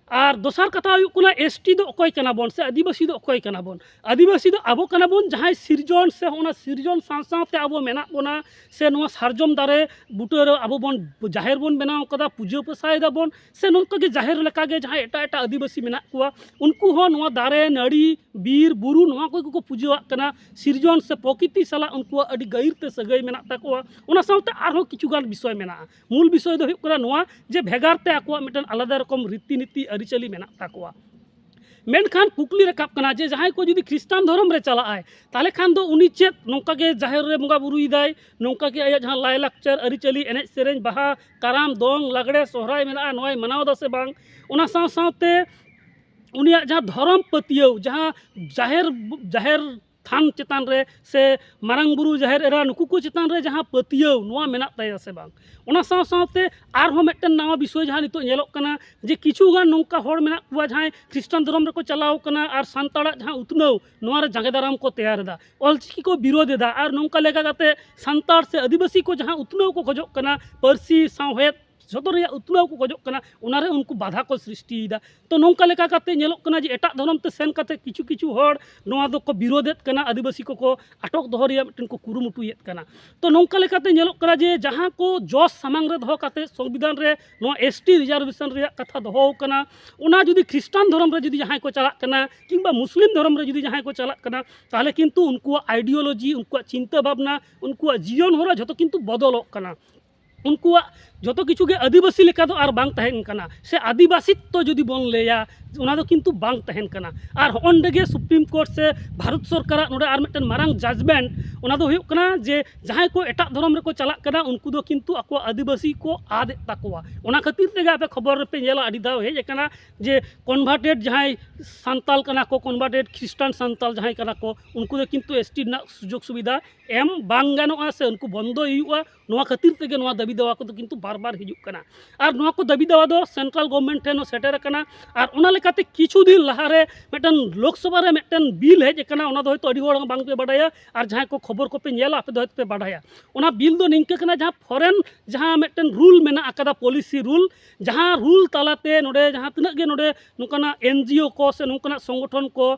ᱟᱨ ᱫᱚᱥᱟᱨ ᱠᱟᱛᱷᱟ ᱦᱩᱭᱩᱜ ᱠᱟᱱᱟ, ᱮᱥ ᱴᱤ ᱫᱚ ᱚᱠᱚᱭ ᱠᱟᱱᱟ ᱵᱚᱱ ᱥᱮ ᱟᱹᱫᱤᱵᱟᱹᱥᱤ ᱫᱚ ᱚᱠᱚᱭ ᱠᱟᱱᱟ ᱵᱚᱱ? ᱟᱹᱫᱤᱵᱟᱹᱥᱤ ᱫᱚ ᱟᱵᱚ ᱠᱟᱱᱟ ᱵᱚᱱ ᱡᱟᱦᱟᱸᱭ ᱥᱤᱨᱡᱚᱱ ᱥᱮ ᱚᱱᱟ ᱥᱤᱨᱡᱚᱱ ᱥᱟᱶ ᱥᱟᱶᱛᱮ ᱟᱵᱚ ᱢᱮᱱᱟᱜ ᱵᱚᱱᱟ, ᱥᱮ ᱱᱚᱣᱟ ᱥᱟᱨᱡᱚᱢ ᱫᱟᱨᱮ ᱵᱩᱴᱟᱹ ᱨᱮ ᱟᱵᱚ ᱵᱚᱱ ᱡᱟᱦᱮᱨ ᱵᱚᱱ ᱵᱮᱱᱟᱣ ᱠᱟᱫᱟ, ᱯᱩᱡᱟᱹ ᱯᱟᱥᱟᱭ ᱫᱟᱵᱚᱱ, ᱥᱮ ᱱᱚᱝᱠᱟ ᱜᱮ ᱡᱟᱦᱮᱨ ᱞᱮᱠᱟ ᱜᱮ ᱡᱟᱦᱟᱸᱭ ᱮᱴᱟᱜ ᱮᱴᱟᱜ ᱟᱹᱫᱤᱵᱟᱹᱥᱤ ᱢᱮᱱᱟᱜ ᱠᱚᱣᱟ, ᱩᱱᱠᱩ ᱦᱚᱸ ᱱᱚᱣᱟ ᱫᱟᱨᱮ ᱱᱟᱹᱲᱤ ᱵᱤᱨ ᱵᱩᱨᱩ ᱱᱚᱣᱟ ᱠᱚᱜᱮ ᱠᱚ ᱯᱩᱡᱟᱹᱣᱟᱜ ᱠᱟᱱᱟ᱾ ᱥᱤᱨᱡᱚᱱ ᱥᱮ ᱯᱨᱚᱠᱤᱛᱤ ᱥᱟᱞᱟᱜ ᱩᱱᱠᱩᱣᱟᱜ ᱟᱹᱰᱤ ᱜᱟᱹᱦᱤᱨ ᱛᱮ ᱥᱟᱹᱜᱟᱹᱭ ᱢᱮᱱᱟᱜ ᱛᱟᱠᱚᱣᱟ᱾ ᱚᱱᱟ ᱥᱟᱶᱛᱮ ᱟᱨᱦᱚᱸ ᱠᱤᱪᱷᱩ ᱜᱟᱱ ᱵᱤᱥᱚᱭ ᱢᱮᱱᱟᱜᱼᱟ᱾ ᱢᱩᱞ ᱵᱤᱥᱚᱭ ᱫᱚ ᱦᱩᱭᱩᱜ ᱠᱟᱱᱟ ᱱᱚᱣᱟ ᱡᱮ ᱵᱷᱮᱜᱟᱨ ᱛᱮ ᱟᱠᱚᱣᱟᱜ ᱢᱤᱫᱴᱮᱱ ᱟᱞᱟᱫᱟ ᱨᱚᱠᱚᱢ ᱨᱤᱛᱤ ᱱᱤᱛᱤ ᱟᱹᱨᱤᱪᱟᱹᱞᱤ ᱢᱮᱱᱟᱜ ᱛᱟᱠᱚᱣᱟ᱾ ᱢᱮᱱᱠᱷᱟᱱ ᱠᱩᱠᱞᱤ ᱨᱟᱠᱟᱵ ᱠᱟᱱᱟ ᱡᱮ ᱡᱟᱦᱟᱸᱭ ᱠᱚ ᱡᱩᱫᱤ ᱠᱷᱨᱤᱥᱴᱟᱱ ᱫᱷᱚᱨᱚᱢ ᱨᱮ ᱪᱟᱞᱟᱜ ᱟᱭ, ᱛᱟᱦᱚᱞᱮ ᱠᱷᱟᱱ ᱫᱚ ᱩᱱᱤ ᱪᱮᱫ ᱱᱚᱝᱠᱟ ᱜᱮ ᱡᱟᱦᱮᱨ ᱨᱮ ᱵᱚᱸᱜᱟ ᱵᱩᱨᱩᱭᱮᱫᱟᱭ, ᱱᱚᱝᱠᱟ ᱜᱮ ᱟᱭᱟᱜ ᱡᱟᱦᱟᱸ ᱞᱟᱭᱼᱞᱟᱠᱪᱟᱨ ᱟᱹᱨᱤᱪᱟᱹᱞᱤ, ᱮᱱᱮᱡ ᱥᱮᱨᱮᱧ, ᱵᱟᱦᱟ, ᱠᱟᱨᱟᱢ, ᱫᱚᱝ, ᱞᱟᱜᱽᱲᱮ, ᱥᱚᱦᱨᱟᱭ ᱢᱮᱱᱟᱜᱼᱟ, ᱱᱚᱣᱟᱭ ᱢᱟᱱᱟᱣ ᱮᱫᱟ ᱥᱮ ᱵᱟᱝ? ᱚᱱᱟ ᱥᱟᱶ ᱥᱟᱶᱛᱮ ᱩᱱᱤᱭᱟᱜ ᱡᱟᱦᱟᱸ ᱫᱷᱚᱨᱚᱢ ᱯᱟᱹᱛᱭᱟᱹᱣ, ᱡᱟᱦᱟᱸ ᱡᱟᱦᱮᱨ, ᱡᱟᱦᱮᱨ ᱛᱷᱟᱱ ᱪᱮᱛᱟᱱ ᱨᱮ ᱥᱮ ᱢᱟᱨᱟᱝ ᱵᱩᱨᱩ, ᱡᱟᱦᱮᱨ ᱮᱨᱟ, ᱱᱩᱠᱩ ᱠᱚ ᱪᱮᱛᱟᱱ ᱨᱮ ᱡᱟᱦᱟᱸ ᱯᱟᱹᱛᱭᱟᱹᱣ, ᱱᱚᱣᱟ ᱢᱮᱱᱟᱜ ᱛᱟᱭᱟ ᱥᱮ ᱵᱟᱝ? ᱚᱱᱟ ᱥᱟᱶ ᱥᱟᱶᱛᱮ ᱟᱨᱦᱚᱸ ᱢᱤᱫᱴᱮᱱ ᱱᱟᱣᱟ ᱵᱤᱥᱚᱭ ᱡᱟᱦᱟᱸ ᱱᱤᱛᱚᱜ ᱧᱮᱞᱚᱜ ᱠᱟᱱᱟ ᱡᱮ ᱠᱤᱪᱷᱩ ᱜᱟᱱ ᱱᱚᱝᱠᱟ ᱦᱚᱲ ᱢᱮᱱᱟᱜ ᱠᱚᱣᱟ ᱡᱟᱦᱟᱸᱭ ᱠᱷᱨᱤᱥᱴᱟᱱ ᱫᱷᱚᱨᱚᱢ ᱨᱮᱠᱚ ᱪᱟᱞᱟᱣ ᱠᱟᱱᱟ ᱟᱨ ᱥᱟᱱᱛᱟᱲᱟᱜ ᱡᱟᱦᱟᱸ ᱩᱛᱱᱟᱹᱣ, ᱱᱚᱣᱟ ᱨᱮ ᱡᱟᱸᱜᱮ ᱫᱟᱨᱟᱢ ᱠᱚ ᱛᱮᱭᱟᱨ ᱮᱫᱟ, ᱚᱞᱪᱤᱠᱤ ᱠᱚ ᱵᱤᱨᱳᱫ ᱮᱫᱟ᱾ ᱟᱨ ᱱᱚᱝᱠᱟ ᱞᱮᱠᱟ ᱠᱟᱛᱮ ᱥᱟᱱᱛᱟᱲ ᱥᱮ ᱟᱹᱫᱤᱵᱟᱹᱥᱤ ᱠᱚ ᱡᱟᱦᱟᱸ ᱩᱛᱱᱟᱹᱣ ᱠᱚ ᱠᱷᱚᱡᱚᱜ ᱠᱟᱱᱟ, ᱯᱟᱹᱨᱥᱤ, ᱥᱟᱶᱦᱮᱫ, ᱡᱷᱚᱛᱚ ᱨᱮᱭᱟᱜ ᱩᱛᱱᱟᱹᱣ ᱠᱚ ᱠᱷᱚᱡᱚᱜ ᱠᱟᱱᱟ, ᱚᱱᱟᱨᱮ ᱩᱱᱠᱩ ᱵᱟᱫᱷᱟ ᱠᱚ ᱥᱨᱤᱥᱴᱤᱭᱮᱫᱟ᱾ ᱛᱚ ᱱᱚᱝᱠᱟ ᱞᱮᱠᱟ ᱠᱟᱛᱮ ᱧᱮᱞᱚᱜ ᱠᱟᱱᱟ ᱡᱮ ᱮᱴᱟᱜ ᱫᱷᱚᱨᱚᱢ ᱛᱮ ᱥᱮᱱ ᱠᱟᱛᱮ ᱠᱤᱪᱷᱩ ᱠᱤᱪᱷᱩ ᱦᱚᱲ ᱱᱚᱣᱟ ᱫᱚᱠᱚ ᱵᱤᱨᱳᱫᱮᱫ ᱠᱟᱱᱟ, ᱟᱹᱫᱤᱵᱟᱹᱥᱤ ᱠᱚᱠᱚ ᱟᱴᱚᱠ ᱫᱚᱦᱚ ᱨᱮᱭᱟᱜ ᱢᱤᱫᱴᱮᱱ ᱠᱚ ᱠᱩᱨᱩᱢᱩᱴᱩᱭᱮᱫ ᱠᱟᱱᱟ᱾ ᱛᱚ ᱱᱚᱝᱠᱟ ᱞᱮᱠᱟᱛᱮ ᱧᱮᱞᱚᱜ ᱠᱟᱱᱟ ᱡᱮ ᱡᱟᱦᱟᱸ ᱠᱚ ᱡᱚᱥ ᱥᱟᱢᱟᱝ ᱨᱮ ᱫᱚᱦᱚ ᱠᱟᱛᱮ ᱥᱚᱝᱵᱤᱫᱷᱟᱱ ᱨᱮ ᱱᱚᱣᱟ ᱮᱥ ᱴᱤ ᱨᱤᱡᱟᱨᱵᱷᱮᱥᱚᱱ ᱨᱮᱭᱟᱜ ᱠᱟᱛᱷᱟ ᱫᱚᱦᱚ ᱟᱠᱟᱱᱟ, ᱚᱱᱟ ᱡᱩᱫᱤ ᱠᱷᱨᱤᱥᱴᱟᱱ ᱫᱷᱚᱨᱚᱢ ᱨᱮ ᱡᱩᱫᱤ ᱡᱟᱦᱟᱸᱭ ᱠᱚ ᱪᱟᱞᱟᱜ ᱠᱟᱱᱟ ᱠᱤᱝᱵᱟ ᱢᱩᱥᱞᱤᱢ ᱫᱷᱚᱨᱚᱢ ᱨᱮ ᱡᱩᱫᱤ ᱡᱟᱦᱟᱸᱭ ᱠᱚ ᱪᱟᱞᱟᱜ ᱠᱟᱱᱟ, ᱛᱟᱦᱚᱞᱮ ᱠᱤᱱᱛᱩ ᱩᱱᱠᱩᱣᱟᱜ ideology, ᱩᱱᱠᱩᱣᱟᱜ ᱪᱤᱱᱛᱟᱹ ᱵᱷᱟᱵᱽᱱᱟ, ᱩᱱᱠᱩᱣᱟᱜ ᱡᱤᱭᱚᱱ ᱦᱚᱨᱟ ᱡᱷᱚᱛᱚ ᱠᱤᱱᱛᱩ ᱵᱚᱫᱚᱞᱚᱜ ᱠᱟᱱᱟ᱾ ᱩᱱᱠᱩᱣᱟᱜ ᱡᱚᱛᱚ ᱠᱤᱪᱷᱩ ᱜᱮ ᱟᱹᱫᱤᱵᱟᱹᱥᱤ ᱞᱮᱠᱟ ᱫᱚ ᱟᱨ ᱵᱟᱝ ᱛᱟᱦᱮᱱ ᱠᱟᱱᱟ, ᱥᱮ ᱟᱹᱫᱤᱵᱟᱹᱥᱤᱛᱛᱚ ᱡᱩᱫᱤ ᱵᱚᱱ ᱞᱟᱹᱭᱟ, ᱚᱱᱟ ᱫᱚ ᱠᱤᱱᱛᱩ ᱵᱟᱝ ᱛᱟᱦᱮᱱ ᱠᱟᱱᱟ᱾ ᱟᱨ ᱦᱚᱸᱜᱼᱚ ᱱᱚᱰᱮ ᱜᱮ ᱥᱩᱯᱨᱤᱢ ᱠᱳᱨᱴ ᱥᱮ ᱵᱷᱟᱨᱚᱛ ᱥᱚᱨᱠᱟᱨᱟᱜ ᱱᱚᱰᱮ ᱟᱨ ᱢᱤᱫᱴᱮᱱ ᱢᱟᱨᱟᱝ ᱡᱟᱡᱽᱢᱮᱱᱴ, ᱚᱱᱟ ᱫᱚ ᱦᱩᱭᱩᱜ ᱠᱟᱱᱟ ᱡᱮ ᱡᱟᱦᱟᱸᱭ ᱠᱚ ᱮᱴᱟᱜ ᱫᱷᱚᱨᱚᱢ ᱨᱮᱠᱚ ᱪᱟᱞᱟᱜ ᱠᱟᱱᱟ, ᱩᱱᱠᱩ ᱫᱚ ᱠᱤᱱᱛᱩ ᱟᱠᱚᱣᱟᱜ ᱟᱹᱫᱤᱵᱟᱹᱥᱤ ᱠᱚ ᱟᱫ ᱮᱫ ᱛᱟᱠᱚᱣᱟ᱾ ᱚᱱᱟ ᱠᱷᱟᱹᱛᱤᱨ ᱛᱮᱜᱮ ᱟᱯᱮ ᱠᱷᱚᱵᱚᱨ ᱨᱮᱯᱮ ᱧᱮᱞᱟ, ᱟᱹᱰᱤ ᱫᱷᱟᱣ ᱦᱮᱡ ᱟᱠᱟᱱᱟ ᱡᱮ ᱠᱚᱱᱵᱷᱟᱨᱴᱮᱰ ᱡᱟᱦᱟᱸᱭ ᱥᱟᱱᱛᱟᱞ ᱠᱟᱱᱟ ᱠᱚ, ᱠᱚᱱᱵᱷᱟᱨᱴᱮᱰ ᱠᱷᱨᱤᱥᱴᱟᱱ ᱥᱟᱱᱛᱟᱞ ᱡᱟᱦᱟᱸᱭ ᱠᱟᱱᱟ ᱠᱚ, ᱩᱱᱠᱩ ᱫᱚ ᱠᱤᱱᱛᱩ ᱮᱥ ᱴᱤ ᱨᱮᱱᱟᱜ ᱥᱩᱡᱳᱜᱽ ᱥᱩᱵᱤᱫᱷᱟ ᱮᱢ ᱵᱟᱝ ᱜᱟᱱᱚᱜᱼᱟ, ᱥᱮ ᱩᱱᱠᱩ ᱵᱚᱱᱫᱚᱭ ᱦᱩᱭᱩᱜᱼᱟ᱾ ᱱᱚᱣᱟ ᱠᱷᱟᱹᱛᱤᱨ ᱛᱮᱜᱮ ᱱᱚᱣᱟ ᱫᱟᱹᱵᱤ ᱫᱟᱣᱟ ᱠᱚᱫᱚ ᱠᱤᱱᱛᱩ ᱵᱟᱨ ᱵᱟᱨ ᱦᱤᱡᱩᱜ ᱠᱟᱱᱟ᱾ ᱟᱨ ᱱᱚᱣᱟ ᱠᱚ ᱫᱟᱹᱵᱤ ᱫᱟᱣᱟ ᱫᱚ ᱥᱮᱱᱴᱨᱟᱞ ᱜᱚᱵᱷᱢᱮᱱᱴ ᱴᱷᱮᱱ ᱦᱚᱸ ᱥᱮᱴᱮᱨ ᱟᱠᱟᱱᱟ᱾ ᱟᱨ ᱚᱱᱟ ᱞᱮᱠᱟᱛᱮ ᱠᱤᱪᱷᱩ ᱫᱤᱱ ᱞᱟᱦᱟᱨᱮ ᱢᱤᱫᱴᱮᱱ ᱞᱳᱠᱥᱚᱵᱷᱟ ᱨᱮ ᱢᱤᱫᱴᱮᱱ ᱵᱤᱞ ᱦᱮᱡ ᱟᱠᱟᱱᱟ, ᱚᱱᱟ ᱫᱚ ᱦᱚᱭᱛᱳ ᱟᱹᱰᱤ ᱦᱚᱲ ᱵᱟᱝᱯᱮ ᱵᱟᱰᱟᱭᱟ, ᱟᱨ ᱡᱟᱦᱟᱸᱭ ᱠᱚ ᱠᱷᱚᱵᱚᱨ ᱠᱚᱯᱮ ᱧᱮᱞᱟ, ᱟᱯᱮ ᱫᱚ ᱦᱚᱭᱛᱳ ᱯᱮ ᱵᱟᱰᱟᱭᱟ᱾ ᱚᱱᱟ ᱵᱤᱞ ᱫᱚ ᱱᱤᱝᱠᱟᱹ ᱠᱟᱱᱟ, ᱡᱟᱦᱟᱸ ᱯᱷᱚᱨᱮᱱ ᱡᱟᱦᱟᱸ ᱢᱤᱫᱴᱮᱱ ᱨᱩᱞ ᱢᱮᱱᱟᱜ ᱟᱠᱟᱫᱟ, ᱯᱚᱞᱤᱥᱤ ᱨᱩᱞ, ᱡᱟᱦᱟᱸ ᱨᱩᱞ ᱛᱟᱞᱟᱛᱮ ᱱᱚᱰᱮ ᱡᱟᱦᱟᱸ ᱛᱤᱱᱟᱹᱜ ᱜᱮ ᱱᱚᱰᱮ ᱱᱚᱝᱠᱟᱱᱟᱜ ᱮᱱ ᱡᱤ ᱳ ᱠᱚ ᱥᱮ ᱱᱚᱝᱠᱟᱱᱟᱜ ᱥᱚᱝᱜᱚᱴᱷᱚᱱ ᱠᱚ,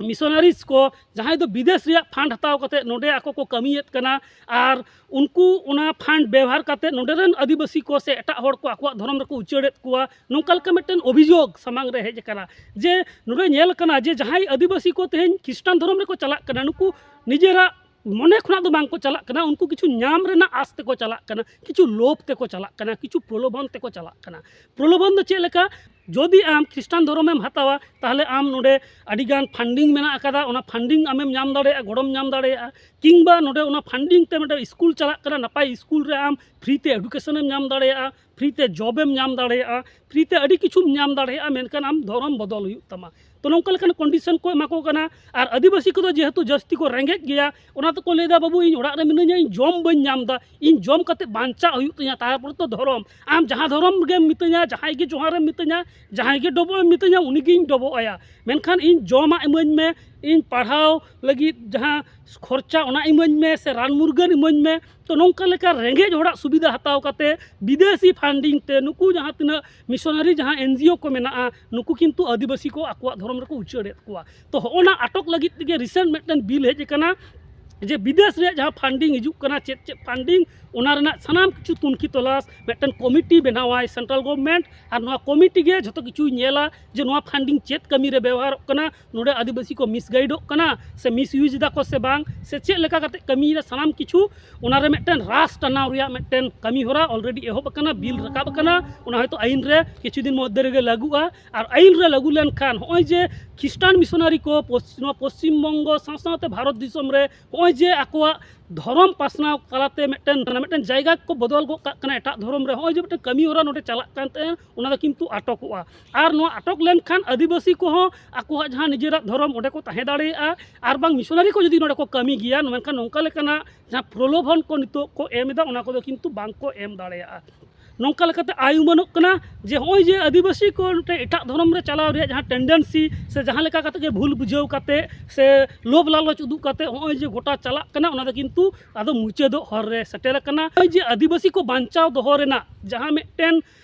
ᱢᱤᱥᱚᱱᱟᱨᱤᱡᱽ ᱠᱚ, ᱡᱟᱦᱟᱸᱭ ᱫᱚ ᱵᱤᱫᱮᱥ ᱨᱮᱭᱟᱜ ᱯᱷᱟᱱᱰ ᱦᱟᱛᱟᱣ ᱠᱟᱛᱮ ᱱᱚᱰᱮ ᱟᱠᱚ ᱠᱚ ᱠᱟᱹᱢᱤᱭᱮᱫ ᱠᱟᱱᱟ, ᱟᱨ ᱩᱱᱠᱩ ᱚᱱᱟ ᱯᱷᱟᱱᱰ ᱵᱮᱣᱦᱟᱨ ᱠᱟᱛᱮ ᱱᱚᱰᱮ ᱨᱮᱱ ᱟᱹᱫᱤᱵᱟᱹᱥᱤ ᱠᱚ ᱥᱮ ᱮᱴᱟᱜ ᱦᱚᱲ ᱠᱚ ᱟᱠᱚᱣᱟᱜ ᱫᱷᱚᱨᱚᱢ ᱨᱮᱠᱚ ᱩᱪᱟᱹᱲᱮᱫ ᱠᱚᱣᱟ, ᱱᱚᱝᱠᱟ ᱞᱮᱠᱟ ᱢᱤᱫᱴᱮᱱ ᱚᱵᱷᱤᱡᱳᱜᱽ ᱥᱟᱢᱟᱝ ᱨᱮ ᱦᱮᱡ ᱟᱠᱟᱱᱟ᱾ ᱡᱮ ᱱᱚᱰᱮ ᱧᱮᱞ ᱟᱠᱟᱱᱟ ᱡᱮ ᱡᱟᱦᱟᱸᱭ ᱟᱹᱫᱤᱵᱟᱹᱥᱤ ᱠᱚ ᱛᱮᱦᱮᱧ ᱠᱷᱨᱤᱥᱴᱟᱱ ᱫᱷᱚᱨᱚᱢ ᱨᱮᱠᱚ ᱪᱟᱞᱟᱜ ᱠᱟᱱᱟ, ᱱᱩᱠᱩ ᱱᱤᱡᱮᱨᱟᱜ ᱢᱚᱱᱮ ᱠᱷᱚᱱᱟᱜ ᱫᱚ ᱵᱟᱝ ᱠᱚ ᱪᱟᱞᱟᱜ ᱠᱟᱱᱟ, ᱩᱱᱠᱩ ᱠᱤᱪᱷᱩ ᱧᱟᱢ ᱨᱮᱱᱟᱜ ᱟᱥ ᱛᱮᱠᱚ ᱪᱟᱞᱟᱜ ᱠᱟᱱᱟ, ᱠᱤᱪᱷᱩ ᱞᱳᱵᱷ ᱛᱮᱠᱚ ᱪᱟᱞᱟᱜ ᱠᱟᱱᱟ, ᱠᱤᱪᱷᱩ ᱯᱨᱚᱞᱳᱵᱷᱚᱱ ᱛᱮᱠᱚ ᱪᱟᱞᱟᱜ ᱠᱟᱱᱟ᱾ ᱯᱨᱚᱞᱳᱵᱷᱚᱱ ᱫᱚ ᱪᱮᱫ ᱞᱮᱠᱟ? ᱡᱩᱫᱤ ᱟᱢ ᱠᱷᱨᱤᱥᱴᱟᱱ ᱫᱷᱚᱨᱚᱢᱮᱢ ᱦᱟᱛᱟᱣᱟ, ᱛᱟᱦᱚᱞᱮ ᱟᱢ ᱱᱚᱰᱮ ᱟᱹᱰᱤᱜᱟᱱ ᱯᱷᱟᱱᱰᱤᱝ ᱢᱮᱱᱟᱜ ᱟᱠᱟᱫᱟ, ᱚᱱᱟ ᱯᱷᱟᱱᱰᱤᱝ ᱟᱢᱮᱢ ᱧᱟᱢ ᱫᱟᱲᱮᱭᱟᱜᱼᱟ, ᱜᱚᱲᱚᱢ ᱧᱟᱢ ᱫᱟᱲᱮᱭᱟᱜᱼᱟ᱾ ᱠᱤᱝᱵᱟ ᱱᱚᱰᱮ ᱚᱱᱟ ᱯᱷᱟᱱᱰᱤᱝ ᱛᱮ ᱢᱤᱫᱴᱮᱱ ᱥᱠᱩᱞ ᱪᱟᱞᱟᱜ ᱠᱟᱱᱟ, ᱱᱟᱯᱟᱭ ᱥᱠᱩᱞ ᱨᱮ ᱟᱢ ᱯᱷᱨᱤ ᱛᱮ ᱮᱰᱩᱠᱮᱥᱚᱱᱮᱢ ᱧᱟᱢ ᱫᱟᱲᱮᱭᱟᱜᱼᱟ, ᱯᱷᱨᱤ ᱛᱮ ᱡᱚᱵᱮᱢ ᱧᱟᱢ ᱫᱟᱲᱮᱭᱟᱜᱼᱟ, ᱯᱷᱨᱤ ᱛᱮ ᱟᱹᱰᱤ ᱠᱤᱪᱷᱩᱢ ᱧᱟᱢ ᱫᱟᱲᱮᱭᱟᱜᱼᱟ, ᱢᱮᱱᱠᱷᱟᱱ ᱟᱢ ᱫᱷᱚᱨᱚᱢ ᱵᱚᱫᱚᱞ ᱦᱩᱭᱩᱜ ᱛᱟᱢᱟ᱾ ᱛᱚ, ᱱᱚᱝᱠᱟ ᱞᱮᱠᱟᱱ ᱠᱚᱱᱰᱤᱥᱚᱱ ᱠᱚ ᱮᱢᱟ ᱠᱚ ᱠᱟᱱᱟ᱾ ᱟᱨ ᱟᱹᱫᱤᱵᱟᱹᱥᱤ ᱠᱚᱫᱚ ᱡᱮᱦᱮᱛᱩ ᱡᱟᱹᱥᱛᱤ ᱠᱚ ᱨᱮᱸᱜᱮᱡ ᱜᱮᱭᱟ, ᱚᱱᱟ ᱛᱮᱠᱚ ᱞᱟᱹᱭᱫᱟ, "ᱵᱟᱹᱵᱩ, ᱤᱧ ᱚᱲᱟᱜ ᱨᱮ ᱢᱤᱱᱟᱹᱧᱟ, ᱤᱧ ᱡᱚᱢ ᱵᱟᱹᱧ ᱧᱟᱢ ᱮᱫᱟ, ᱤᱧ ᱡᱚᱢ ᱠᱟᱛᱮ ᱵᱟᱧᱪᱟᱜ ᱦᱩᱭᱩᱜ ᱛᱤᱧᱟ, ᱛᱟᱨᱯᱚᱨᱮ ᱛᱚ ᱫᱷᱚᱨᱚᱢ᱾ ᱟᱢ ᱡᱟᱦᱟᱸ ᱫᱷᱚᱨᱚᱢ ᱜᱮᱢ ᱢᱤᱛᱟᱹᱧᱟ, ᱡᱟᱦᱟᱸᱭ ᱜᱮ ᱡᱚᱦᱟᱨᱮᱢ ᱢᱤᱛᱟᱹᱧᱟ, ᱡᱟᱦᱟᱸᱭ ᱜᱮ ᱰᱚᱵᱚᱜ ᱮᱢ ᱢᱤᱛᱟᱹᱧᱟ, ᱩᱱᱤᱜᱮᱧ ᱰᱚᱵᱚᱜ ᱟᱭᱟ, ᱢᱮᱱᱠᱷᱟᱱ ᱤᱧ ᱡᱚᱢᱟᱜ ᱤᱢᱟᱹᱧ ᱢᱮ, ᱤᱧ ᱯᱟᱲᱦᱟᱣ ᱞᱟᱹᱜᱤᱫ ᱡᱟᱦᱟᱸ ᱠᱷᱚᱨᱪᱟ, ᱚᱱᱟ ᱤᱢᱟᱹᱧ ᱢᱮ, ᱥᱮ ᱨᱟᱱ ᱢᱩᱨᱜᱟᱹᱱ ᱤᱢᱟᱹᱧ ᱢᱮ᱾" ᱛᱚ, ᱱᱚᱝᱠᱟ ᱞᱮᱠᱟ ᱨᱮᱸᱜᱮᱡ ᱦᱚᱲᱟᱜ ᱥᱩᱵᱤᱫᱷᱟ ᱦᱟᱛᱟᱣ ᱠᱟᱛᱮ ᱵᱤᱫᱮᱥᱤ ᱯᱷᱟᱱᱰᱤᱝ ᱛᱮ ᱱᱩᱠᱩ ᱡᱟᱦᱟᱸ ᱛᱤᱱᱟᱹᱜ ᱢᱤᱥᱚᱱᱟᱨᱤ ᱡᱟᱦᱟᱸ ᱮᱱ ᱡᱤ ᱳ ᱠᱚ ᱢᱮᱱᱟᱜᱼᱟ, ᱱᱩᱠᱩ ᱠᱤᱱᱛᱩ ᱟᱹᱫᱤᱵᱟᱹᱥᱤ ᱠᱚ ᱟᱠᱚᱣᱟᱜ ᱫᱷᱚᱨᱚᱢ ᱨᱮᱠᱚ ᱩᱪᱟᱹᱲᱮᱫ ᱠᱚᱣᱟ᱾ ᱛᱚ, ᱦᱚᱸᱜᱼᱚ ᱱᱟ ᱟᱴᱚᱠ ᱞᱟᱹᱜᱤᱫ ᱛᱮᱜᱮ ᱨᱤᱥᱮᱱᱴ ᱢᱤᱫᱴᱮᱱ ᱵᱤᱞ ᱦᱮᱡ ᱟᱠᱟᱱᱟ ᱡᱮ ᱵᱤᱫᱮᱥ ᱨᱮᱭᱟᱜ ᱡᱟᱦᱟᱸ ᱯᱷᱟᱱᱰᱤᱝ ᱦᱤᱡᱩᱜ ᱠᱟᱱᱟ, ᱪᱮᱫ ᱪᱮᱫ ᱯᱷᱟᱱᱰᱤᱝ, ᱚᱱᱟ ᱨᱮᱱᱟᱜ ᱥᱟᱱᱟᱢ ᱠᱤᱪᱷᱩ ᱛᱩᱱᱠᱷᱤ ᱛᱚᱞᱟᱥ ᱢᱤᱫᱴᱮᱱ ᱠᱚᱢᱤᱴᱤ ᱵᱮᱱᱟᱣᱟᱭ ᱥᱮᱱᱴᱨᱟᱞ ᱜᱚᱵᱷᱚᱨᱱᱢᱮᱱᱴ, ᱟᱨ ᱱᱚᱣᱟ ᱠᱚᱢᱤᱴᱤ ᱜᱮ ᱡᱷᱚᱛᱚ ᱠᱤᱪᱷᱩᱭ ᱧᱮᱞᱟ ᱡᱮ ᱱᱚᱣᱟ ᱯᱷᱟᱱᱰᱤᱝ ᱪᱮᱫ ᱠᱟᱹᱢᱤ ᱨᱮ ᱵᱮᱣᱦᱟᱨᱚᱜ ᱠᱟᱱᱟ, ᱱᱚᱰᱮ ᱟᱹᱫᱤᱵᱟᱹᱥᱤ ᱠᱚ ᱢᱤᱥᱜᱟᱭᱤᱰᱚᱜ ᱠᱟᱱᱟ ᱥᱮ ᱢᱤᱥᱤᱭᱩᱡᱽ ᱫᱟᱠᱚ ᱥᱮ ᱵᱟᱝ, ᱥᱮ ᱪᱮᱫ ᱞᱮᱠᱟ ᱠᱟᱛᱮ ᱠᱟᱹᱢᱤᱭᱮᱫᱟ, ᱥᱟᱱᱟᱢ ᱠᱤᱪᱷᱩ ᱚᱱᱟ ᱨᱮ ᱢᱤᱫᱴᱮᱱ ᱨᱟᱥ ᱴᱟᱱᱟᱣ ᱨᱮᱭᱟᱜ ᱢᱤᱫᱴᱮᱱ ᱠᱟᱹᱢᱤ ᱦᱚᱨᱟ ᱚᱞᱨᱮᱰᱤ ᱮᱦᱚᱵ ᱟᱠᱟᱱᱟ, ᱵᱤᱞ ᱨᱟᱠᱟᱵ ᱟᱠᱟᱱᱟ, ᱚᱱᱟ ᱦᱚᱭᱛᱳ ᱟᱹᱭᱤᱱ ᱨᱮ ᱠᱤᱪᱷᱩ ᱫᱤᱱ ᱢᱚᱫᱽᱫᱷᱮ ᱨᱮᱜᱮ ᱞᱟᱹᱜᱩᱜᱼᱟ᱾ ᱟᱨ ᱟᱹᱭᱤᱱ ᱨᱮ ᱞᱟᱹᱜᱩ ᱞᱮᱱᱠᱷᱟᱱ ᱱᱚᱜᱼᱚᱭ ᱡᱮ ᱠᱷᱨᱤᱥᱴᱟᱱ ᱢᱤᱥᱚᱱᱟᱨᱤ ᱠᱚ ᱯᱚᱥ-, ᱱᱚᱣᱟ ᱯᱚᱥᱪᱤᱢ ᱵᱚᱝᱜᱚ ᱥᱟᱶ ᱥᱟᱶᱛᱮ ᱵᱷᱟᱨᱚᱛ ᱫᱤᱥᱚᱢ ᱨᱮ ᱱᱚᱜᱼᱚᱭ ᱡᱮ ᱟᱠᱚᱣᱟᱜ ᱫᱷᱚᱨᱚᱢ ᱯᱟᱥᱱᱟᱣ ᱛᱟᱞᱟᱛᱮ ᱢᱤᱫᱴᱮᱱ, ᱢᱤᱫᱴᱮᱱ ᱡᱟᱭᱜᱟ ᱠᱚ ᱵᱚᱫᱚᱞ ᱜᱚᱫ ᱠᱟᱜ ᱠᱟᱱᱟ ᱮᱴᱟᱜ ᱫᱷᱚᱨᱚᱢ ᱨᱮ, ᱱᱚᱜᱼᱚᱭ ᱡᱮ ᱢᱤᱫᱴᱮᱱ ᱠᱟᱹᱢᱤ ᱦᱚᱨᱟ ᱱᱚᱰᱮ ᱪᱟᱞᱟᱜ ᱠᱟᱱ ᱛᱟᱦᱮᱸᱫ, ᱚᱱᱟ ᱫᱚ ᱠᱤᱱᱛᱩ ᱟᱴᱚᱠᱚᱜᱼᱟ᱾ ᱟᱨ ᱱᱚᱣᱟ ᱟᱴᱚᱠ ᱞᱮᱱᱠᱷᱟᱱ ᱟᱹᱫᱤᱵᱟᱹᱥᱤ ᱠᱚᱦᱚᱸ ᱟᱠᱚᱣᱟᱜ ᱡᱟᱦᱟᱸ ᱱᱤᱡᱮᱨᱟᱜ ᱫᱷᱚᱨᱚᱢ ᱚᱸᱰᱮ ᱠᱚ ᱛᱟᱦᱮᱸ ᱫᱟᱲᱮᱭᱟᱜᱼᱟ, ᱟᱨ ᱵᱟᱝ ᱢᱤᱥᱚᱱᱟᱨᱤ ᱠᱚ ᱡᱩᱫᱤ ᱱᱚᱰᱮ ᱠᱚ ᱠᱟᱹᱢᱤ ᱜᱮᱭᱟ, ᱢᱮᱱᱠᱷᱟᱱ ᱱᱚᱝᱠᱟ ᱞᱮᱠᱟᱱᱟᱜ ᱡᱟᱦᱟᱸ ᱯᱨᱚᱞᱳᱵᱷᱚᱱ ᱠᱚ ᱱᱤᱛᱚᱜ ᱠᱚ ᱮᱢ ᱮᱫᱟ, ᱚᱱᱟ ᱠᱚᱫᱚ ᱠᱤᱱᱛᱩ ᱵᱟᱝ ᱠᱚ ᱮᱢ ᱫᱟᱲᱮᱭᱟᱜᱼᱟ᱾ ᱱᱚᱝᱠᱟ ᱞᱮᱠᱟᱛᱮ ᱟᱭ ᱩᱢᱟᱹᱱᱚᱜ ᱠᱟᱱᱟ ᱡᱮ ᱱᱚᱜᱼᱚᱭ ᱡᱮ ᱟᱹᱫᱤᱵᱟᱹᱥᱤ ᱠᱚ ᱢᱤᱫᱴᱮᱱ ᱮᱴᱟᱜ ᱫᱷᱚᱨᱚᱢ ᱨᱮ ᱪᱟᱞᱟᱣ ᱨᱮᱭᱟᱜ ᱡᱟᱦᱟᱸ ᱴᱮᱱᱰᱮᱱᱥᱤ ᱥᱮ ᱡᱟᱦᱟᱸ ᱞᱮᱠᱟ ᱠᱟᱛᱮ ᱜᱮ ᱵᱷᱩᱞ ᱵᱩᱡᱷᱟᱹᱣ ᱠᱟᱛᱮ ᱥᱮ ᱞᱳᱵᱷ ᱞᱟᱞᱚᱪ ᱩᱫᱩᱜ ᱠᱟᱛᱮ ᱱᱚᱜᱼᱚᱭ ᱡᱮ ᱜᱚᱴᱟ ᱪᱟᱞᱟᱜ ᱠᱟᱱᱟ, ᱚᱱᱟ ᱫᱚ ᱠᱤᱱᱛᱩ ᱟᱫᱚ ᱢᱩᱪᱟᱹᱫᱚᱜ ᱦᱚᱨ ᱨᱮ ᱥᱮᱴᱮᱨ ᱟᱠᱟᱱᱟ᱾ ᱱᱚᱜᱼᱚᱭ ᱡᱮ ᱟᱹᱫᱤᱵᱟᱹᱥᱤ ᱠᱚ ᱵᱟᱧᱪᱟᱣ ᱫᱚᱦᱚ ᱨᱮᱱᱟᱜ ᱡᱟᱦᱟᱸ ᱢᱤᱫᱴᱮᱱ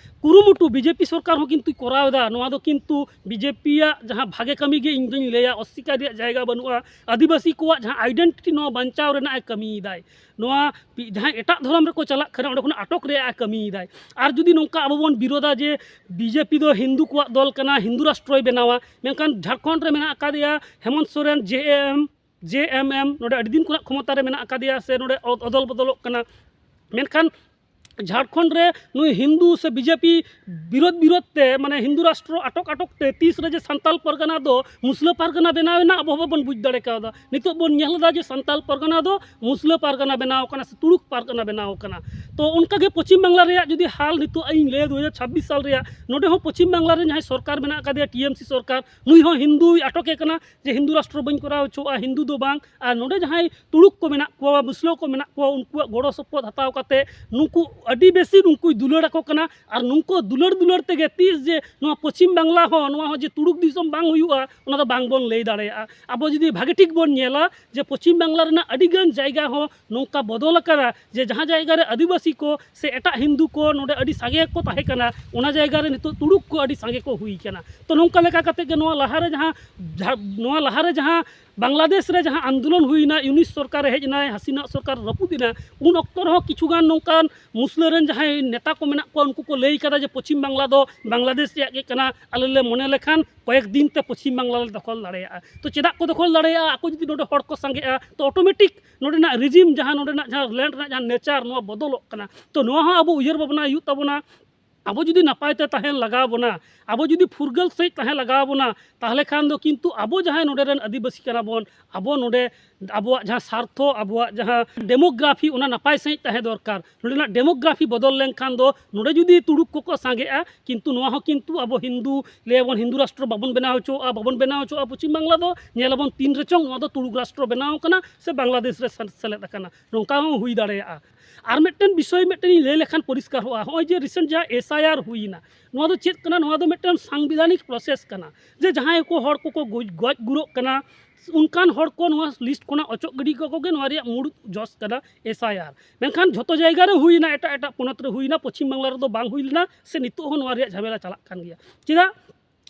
ᱠᱩᱨᱩᱢᱩᱴᱩ ᱵᱤᱡᱮᱯᱤ ᱥᱚᱨᱠᱟᱨ ᱦᱚᱸ ᱠᱤᱱᱛᱩ ᱠᱚᱨᱟᱣ ᱮᱫᱟ, ᱱᱚᱣᱟ ᱫᱚ ᱠᱤᱱᱛᱩ ᱵᱤᱡᱮᱯᱤᱭᱟᱜ ᱡᱟᱦᱟᱸ ᱵᱷᱟᱜᱮ ᱠᱟᱹᱢᱤ ᱜᱮ ᱤᱧ ᱫᱚᱧ ᱞᱟᱹᱭᱟ, ᱚᱥᱥᱤᱠᱟᱨ ᱨᱮᱭᱟᱜ ᱡᱟᱭᱜᱟ ᱵᱟᱹᱱᱩᱜᱼᱟ᱾ ᱟᱹᱫᱤᱵᱟᱹᱥᱤ ᱠᱚᱣᱟᱜ ᱡᱟᱦᱟᱸ ᱟᱭᱰᱮᱱᱴᱤᱴᱤ, ᱱᱚᱣᱟ ᱵᱟᱧᱪᱟᱣ ᱨᱮᱱᱟᱜ ᱮ ᱠᱟᱹᱢᱤᱭᱮᱫᱟᱭ᱾ ᱱᱚᱣᱟ ᱯᱤ-, ᱡᱟᱦᱟᱸᱭ ᱮᱴᱟᱜ ᱫᱷᱚᱨᱚᱢ ᱨᱮᱠᱚ ᱪᱟᱞᱟᱜ ᱠᱟᱱᱟ, ᱚᱸᱰᱮ ᱠᱷᱚᱱ ᱟᱴᱚᱠ ᱨᱮᱭᱟᱜ ᱮ ᱠᱟᱹᱢᱤᱭᱮᱫᱟᱭ᱾ ᱟᱨ ᱡᱩᱫᱤ ᱱᱚᱝᱠᱟ ᱟᱵᱚ ᱵᱚᱱ ᱵᱤᱨᱳᱫᱟ ᱡᱮ ᱵᱤᱡᱮᱯᱤ ᱫᱚ ᱦᱤᱱᱫᱩ ᱠᱚᱣᱟᱜ ᱫᱚᱞ ᱠᱟᱱᱟ, ᱦᱤᱱᱫᱩ ᱨᱟᱥᱴᱨᱚᱭ ᱵᱮᱱᱟᱣᱟ, ᱢᱮᱱᱠᱷᱟᱱ ᱡᱷᱟᱲᱠᱷᱚᱸᱰ ᱨᱮ ᱢᱮᱱᱟᱜ ᱟᱠᱟᱫᱮᱭᱟ ᱦᱮᱢᱚᱱᱛ ᱥᱚᱨᱮᱱ, ᱡᱮ ᱮᱢ, ᱡᱮ ᱮᱢ ᱮᱢ, ᱱᱚᱰᱮ ᱟᱹᱰᱤ ᱫᱤᱱ ᱠᱷᱚᱱᱟᱜ ᱠᱷᱚᱢᱚᱛᱟ ᱨᱮ ᱢᱮᱱᱟᱜ ᱟᱠᱟᱫᱮᱭᱟ ᱥᱮ ᱱᱚᱰᱮ ᱚ-, ᱚᱫᱚᱞ ᱵᱚᱫᱚᱞᱚᱜ ᱠᱟᱱᱟ, ᱢᱮᱱᱠᱷᱟᱱ ᱡᱷᱟᱲᱠᱷᱚᱸᱰ ᱨᱮ ᱱᱩᱭ ᱦᱤᱱᱫᱩ ᱥᱮ ᱵᱤᱡᱮᱯᱤ ᱵᱤᱨᱳᱫᱷ ᱵᱤᱨᱳᱫᱷ ᱛᱮ, ᱢᱟᱱᱮ ᱦᱤᱱᱫᱩ ᱨᱟᱥᱴᱨᱚ ᱟᱴᱚᱠ ᱟᱴᱚᱠ ᱛᱮ ᱛᱤᱥ ᱨᱮ ᱡᱮ ᱥᱟᱱᱛᱟᱞ ᱯᱟᱨᱜᱟᱱᱟ ᱫᱚ ᱢᱩᱥᱞᱟᱹ ᱯᱟᱨᱜᱟᱱᱟ ᱵᱮᱱᱟᱣ ᱮᱱᱟ, ᱟᱵᱚ ᱦᱚᱸ ᱵᱟᱵᱚᱱ ᱵᱩᱡᱽ ᱫᱟᱲᱮ ᱠᱟᱣᱫᱟ᱾ ᱱᱤᱛᱚᱜ ᱵᱚᱱ ᱧᱮᱞ ᱮᱫᱟ ᱡᱮ ᱥᱟᱱᱛᱟᱞ ᱯᱟᱨᱜᱟᱱᱟ ᱫᱚ ᱢᱩᱥᱞᱟᱹ ᱯᱟᱨᱜᱟᱱᱟ ᱵᱮᱱᱟᱣ ᱠᱟᱱᱟ ᱥᱮ ᱛᱩᱲᱩᱠ ᱯᱟᱨᱜᱟᱱᱟ ᱵᱮᱱᱟᱣ ᱠᱟᱱᱟ᱾ ᱛᱚ ᱚᱱᱠᱟ ᱜᱮ ᱯᱚᱪᱷᱤᱢ ᱵᱟᱝᱞᱟ ᱨᱮᱭᱟᱜ ᱡᱩᱫᱤ ᱦᱟᱞ ᱱᱤᱛᱚᱜ ᱤᱧ ᱞᱟᱹᱭᱟ, ᱫᱩ ᱦᱟᱡᱟᱨ ᱪᱷᱟᱵᱵᱤᱥ ᱥᱟᱞ ᱨᱮᱭᱟᱜ, ᱱᱚᱰᱮ ᱦᱚᱸ ᱯᱚᱪᱷᱤᱢ ᱵᱟᱝᱞᱟ ᱨᱮ ᱡᱟᱦᱟᱸᱭ ᱥᱚᱨᱠᱟᱨ ᱢᱮᱱᱟᱜ ᱟᱠᱟᱫᱮᱭᱟ, ᱴᱤ ᱮᱢ ᱥᱤ ᱥᱚᱨᱠᱟᱨ, ᱱᱩᱭ ᱦᱚᱸ ᱦᱤᱱᱫᱩᱭ ᱟᱴᱚᱠᱮ ᱠᱟᱱᱟ ᱡᱮ ᱦᱤᱱᱫᱩ ᱨᱟᱥᱴᱨᱚ ᱵᱟᱹᱧ ᱠᱚᱨᱟᱣ ᱦᱚᱪᱚᱣᱟᱜᱼᱟ, ᱦᱤᱱᱫᱩ ᱫᱚ ᱵᱟᱝ᱾ ᱟᱨ ᱱᱚᱰᱮ ᱡᱟᱦᱟᱸᱭ ᱛᱩᱲᱩᱠ ᱠᱚ ᱢᱮᱱᱟᱜ ᱠᱚᱣᱟ, ᱢᱩᱥᱞᱟᱹ ᱠᱚ ᱢᱮᱱᱟᱜ ᱠᱚᱣᱟ, ᱩᱱᱠᱩᱣᱟᱜ ᱜᱚᱲᱚ ᱥᱚᱯᱚᱦᱚᱫ ᱦᱟᱛᱟᱣ ᱠᱟᱛᱮ ᱱᱩᱠᱩ ᱟᱹᱰᱤ ᱵᱮᱥᱤ ᱱᱩᱠᱩᱭ ᱫᱩᱞᱟᱹᱲ ᱟᱠᱚ ᱠᱟᱱᱟ᱾ ᱟᱨ ᱱᱩᱠᱩ ᱫᱩᱞᱟᱹᱲ ᱫᱩᱞᱟᱹᱲ ᱛᱮᱜᱮ ᱛᱤᱥ ᱡᱮ ᱱᱚᱣᱟ ᱯᱚᱪᱷᱤᱢ ᱵᱟᱝᱞᱟ ᱦᱚᱸ, ᱱᱚᱣᱟ ᱦᱚᱸ ᱡᱮ ᱛᱩᱲᱩᱠ ᱫᱤᱥᱚᱢ ᱵᱟᱝ ᱦᱩᱭᱩᱜᱼᱟ, ᱚᱱᱟ ᱫᱚ ᱵᱟᱝ ᱵᱚᱱ ᱞᱟᱹᱭ ᱫᱟᱲᱮᱭᱟᱜᱼᱟ᱾ ᱟᱵᱚ ᱡᱩᱫᱤ ᱵᱷᱟᱜᱮ ᱴᱷᱤᱠ ᱵᱚᱱ ᱧᱮᱞᱟ ᱡᱮ ᱯᱚᱪᱷᱤᱢ ᱵᱟᱝᱞᱟ ᱨᱮᱱᱟᱜ ᱟᱹᱰᱤ ᱜᱟᱱ ᱡᱟᱭᱜᱟ ᱦᱚᱸ ᱱᱚᱝᱠᱟ ᱵᱚᱫᱚᱞ ᱟᱠᱟᱱᱟ ᱡᱮ ᱡᱟᱦᱟᱸ ᱡᱟᱭᱜᱟ ᱨᱮ ᱟᱹᱫᱤᱵᱟᱹᱥᱤ ᱠᱚ ᱥᱮ ᱮᱴᱟᱜ ᱦᱤᱱᱫᱩ ᱠᱚ ᱱᱚᱰᱮ ᱟᱹᱰᱤ ᱥᱟᱸᱜᱮ ᱠᱚ ᱛᱟᱦᱮᱸ ᱠᱟᱱᱟ, ᱚᱱᱟ ᱡᱟᱭᱜᱟ ᱨᱮ ᱱᱤᱛᱚᱜ ᱛᱩᱲᱩᱠ ᱠᱚ ᱟᱹᱰᱤ ᱥᱟᱸᱜᱮ ᱠᱚ ᱦᱩᱭ ᱠᱟᱱᱟ᱾ ᱛᱚ, ᱱᱚᱝᱠᱟ ᱞᱮᱠᱟ ᱠᱟᱛᱮ ᱜᱮ ᱱᱚᱣᱟ ᱞᱟᱦᱟᱨᱮ ᱡᱟᱦᱟᱸ, ᱡᱟᱦᱟᱸ, ᱱᱚᱣᱟ ᱞᱟᱦᱟᱨᱮ ᱡᱟᱦᱟᱸ ᱵᱟᱝᱞᱟᱫᱮᱥ ᱨᱮ ᱡᱟᱦᱟᱸ ᱟᱱᱫᱳᱞᱚᱱ ᱦᱩᱭᱱᱟ, ᱤᱭᱩᱱᱤᱥ ᱥᱚᱨᱠᱟᱨᱮ ᱦᱮᱡ ᱮᱱᱟᱭ, ᱦᱟᱥᱤᱱᱟ ᱥᱚᱨᱠᱟᱨ ᱨᱟᱹᱯᱩᱫ ᱮᱱᱟ, ᱩᱱ ᱚᱠᱛᱚ ᱨᱮᱦᱚᱸ ᱠᱤᱪᱷᱩ ᱜᱟᱱ ᱱᱚᱝᱠᱟᱱ ᱢᱩᱥᱞᱟᱹ ᱨᱮᱱ ᱡᱟᱦᱟᱸᱭ ᱱᱮᱛᱟ ᱠᱚ ᱢᱮᱱᱟᱜ ᱠᱚᱣᱟ, ᱩᱱᱠᱩ ᱠᱚ ᱞᱟᱹᱭ ᱠᱟᱫᱟ ᱡᱮ ᱯᱚᱪᱷᱤᱢ ᱵᱟᱝᱞᱟ ᱫᱚ ᱵᱟᱝᱞᱟᱫᱮᱥ ᱨᱮᱭᱟᱜ ᱜᱮ ᱠᱟᱱᱟ, ᱟᱞᱮ ᱞᱮ ᱢᱚᱱᱮ ᱞᱮᱠᱷᱟᱱ ᱠᱚᱭᱮᱠ ᱫᱤᱱ ᱛᱮ ᱯᱚᱪᱷᱤᱢ ᱵᱟᱝᱞᱟ ᱞᱮ ᱫᱚᱠᱷᱚᱞ ᱫᱟᱲᱮᱭᱟᱜᱼᱟ᱾ ᱛᱚ, ᱪᱮᱫᱟᱜ ᱠᱚ ᱫᱚᱠᱷᱚᱞ ᱫᱟᱲᱮᱭᱟᱜᱼᱟ? ᱟᱠᱚ ᱡᱩᱫᱤ ᱱᱚᱰᱮ ᱦᱚᱲ ᱠᱚ ᱥᱟᱸᱜᱮᱜᱼᱟ, ᱛᱚ ᱚᱴᱳᱢᱮᱴᱤᱠ ᱱᱚᱰᱮᱱᱟᱜ ᱨᱤᱡᱤᱢ, ᱡᱟᱦᱟᱸ ᱱᱚᱰᱮᱱᱟᱜ ᱡᱟᱦᱟᱸ ᱞᱮᱱᱰ ᱨᱮᱱᱟᱜ ᱡᱟᱦᱟᱸ ᱱᱮᱪᱟᱨ, ᱱᱚᱣᱟ ᱵᱚᱫᱚᱞᱚᱜ ᱠᱟᱱᱟ᱾ ᱛᱚ, ᱱᱚᱣᱟ ᱦᱚᱸ ᱟᱵᱚ ᱩᱭᱦᱟᱹᱨ ᱵᱷᱟᱵᱽᱱᱟ ᱦᱩᱭᱩᱜ ᱛᱟᱵᱚᱱᱟ᱾ ᱟᱵᱚ ᱡᱩᱫᱤ ᱱᱟᱯᱟᱭ ᱛᱮ ᱛᱟᱦᱮᱱ ᱞᱟᱜᱟᱣ ᱵᱚᱱᱟ, ᱟᱵᱚ ᱡᱩᱫᱤ ᱯᱷᱩᱨᱜᱟᱹᱞ ᱥᱟᱺᱦᱤᱡ ᱛᱟᱦᱮᱸ ᱞᱟᱜᱟᱣ ᱵᱚᱱᱟ, ᱛᱟᱦᱚᱞᱮ ᱠᱷᱟᱱ ᱫᱚ ᱠᱤᱱᱛᱩ ᱟᱵᱚ ᱡᱟᱦᱟᱸᱭ ᱱᱚᱰᱮ ᱨᱮᱱ ᱟᱹᱫᱤᱵᱟᱹᱥᱤ ᱠᱟᱱᱟ ᱵᱚᱱ, ᱟᱵᱚ ᱱᱚᱰᱮ ᱟᱵᱚᱣᱟᱜ ᱡᱟᱦᱟᱸ ᱥᱟᱨᱛᱷᱚ, ᱟᱵᱚᱣᱟᱜ ᱡᱟᱦᱟᱸ ᱰᱮᱢᱳᱜᱨᱟᱯᱷᱤ, ᱚᱱᱟ ᱱᱟᱯᱟᱭ ᱥᱟᱺᱦᱤᱡ ᱛᱟᱦᱮᱸ ᱫᱚᱨᱠᱟᱨ᱾ ᱱᱚᱰᱮᱱᱟᱜ ᱰᱮᱢᱳᱜᱨᱟᱯᱷᱤ ᱵᱚᱫᱚᱞ ᱞᱮᱱᱠᱷᱟᱱ ᱫᱚ ᱱᱚᱰᱮ ᱡᱩᱫᱤ ᱛᱩᱲᱩᱠ ᱠᱚᱠᱚ ᱥᱟᱸᱜᱮᱜᱼᱟ, ᱠᱤᱱᱛᱩ ᱱᱚᱣᱟ ᱦᱚᱸ ᱠᱤᱱᱛᱩ ᱟᱵᱚ ᱦᱤᱱᱫᱩ ᱞᱟᱹᱭᱟᱵᱚᱱ, ᱦᱤᱱᱫᱩ ᱨᱟᱥᱴᱨᱚ ᱵᱟᱵᱚᱱ ᱵᱮᱱᱟᱣ ᱦᱚᱪᱚᱣᱟᱜᱼᱟ, ᱵᱟᱵᱚᱱ ᱵᱮᱱᱟᱣ ᱦᱚᱪᱚᱣᱟᱜᱼᱟ ᱯᱚᱪᱷᱤᱢ ᱵᱟᱝᱞᱟ ᱫᱚ᱾ ᱧᱮᱞᱟᱵᱚᱱ ᱛᱤᱱ ᱨᱮᱪᱚᱝ ᱱᱚᱣᱟ ᱫᱚ ᱛᱩᱲᱩᱠ ᱨᱟᱥᱴᱨᱚ ᱵᱮᱱᱟᱣ ᱟᱠᱟᱱᱟ ᱥᱮ ᱵᱟᱝᱞᱟᱫᱮᱥ ᱨᱮ ᱥᱮᱞ-, ᱥᱮᱞᱮᱫ ᱟᱠᱟᱱᱟ, ᱱᱚᱝᱠᱟ ᱦᱚᱸ ᱦᱩᱭ ᱫᱟᱲᱮᱭᱟᱜᱼᱟ᱾ ᱟᱨ ᱢᱤᱫᱴᱮᱱ ᱵᱤᱥᱚᱭ ᱢᱤᱫᱴᱮᱱ ᱤᱧ ᱞᱟᱹᱭ ᱞᱮᱠᱷᱟᱱ ᱯᱚᱨᱤᱥᱠᱟᱨᱚᱜᱼᱟ, ᱱᱚᱜᱼᱚᱭ ᱡᱮ ᱨᱤᱥᱮᱱᱴ ᱡᱟᱦᱟᱸ ᱮᱥ ᱟᱭ ᱟᱨ ᱦᱩᱭᱱᱟ, ᱱᱚᱣᱟ ᱫᱚ ᱪᱮᱫ ᱠᱟᱱᱟ? ᱱᱚᱣᱟ ᱫᱚ ᱢᱤᱫᱴᱮᱱ ᱥᱟᱝᱵᱤᱫᱷᱟᱱᱤᱠ ᱯᱨᱚᱥᱮᱥ ᱠᱟᱱᱟ, ᱡᱮ ᱡᱟᱦᱟᱸᱭ ᱠᱚ ᱦᱚᱲ ᱠᱚᱠᱚ ᱜᱚᱡ, ᱜᱚᱡ ᱜᱩᱨᱚᱜ ᱠᱟᱱᱟ, ᱚᱱᱠᱟᱱ ᱦᱚᱲ ᱠᱚ ᱱᱚᱣᱟ ᱞᱤᱥᱴ ᱠᱷᱚᱱᱟᱜ ᱚᱪᱚᱜ ᱜᱤᱰᱤ ᱠᱟᱠᱚ ᱜᱮ ᱱᱚᱣᱟ ᱨᱮᱭᱟᱜ ᱢᱩᱲᱩᱫ ᱡᱚᱥ ᱠᱟᱱᱟ ᱮᱥ ᱟᱭ ᱟᱨ᱾ ᱢᱮᱱᱠᱷᱟᱱ ᱡᱷᱚᱛᱚ ᱡᱟᱭᱜᱟ ᱨᱮ ᱦᱩᱭᱱᱟ, ᱮᱴᱟᱜ ᱮᱴᱟᱜ ᱯᱚᱱᱚᱛ ᱨᱮ ᱦᱩᱭᱱᱟ, ᱯᱚᱪᱷᱤᱢ ᱵᱟᱝᱞᱟ ᱨᱮᱫᱚ ᱵᱟᱝ ᱦᱩᱭ ᱞᱮᱱᱟ, ᱥᱮ ᱱᱤᱛᱚᱜ ᱦᱚᱸ ᱱᱚᱣᱟ ᱨᱮᱭᱟᱜ ᱡᱷᱟᱢᱮᱞᱟ ᱪᱟᱞᱟᱜ ᱠᱟᱱ ᱜᱮᱭᱟ᱾ ᱪᱮᱫᱟᱜ?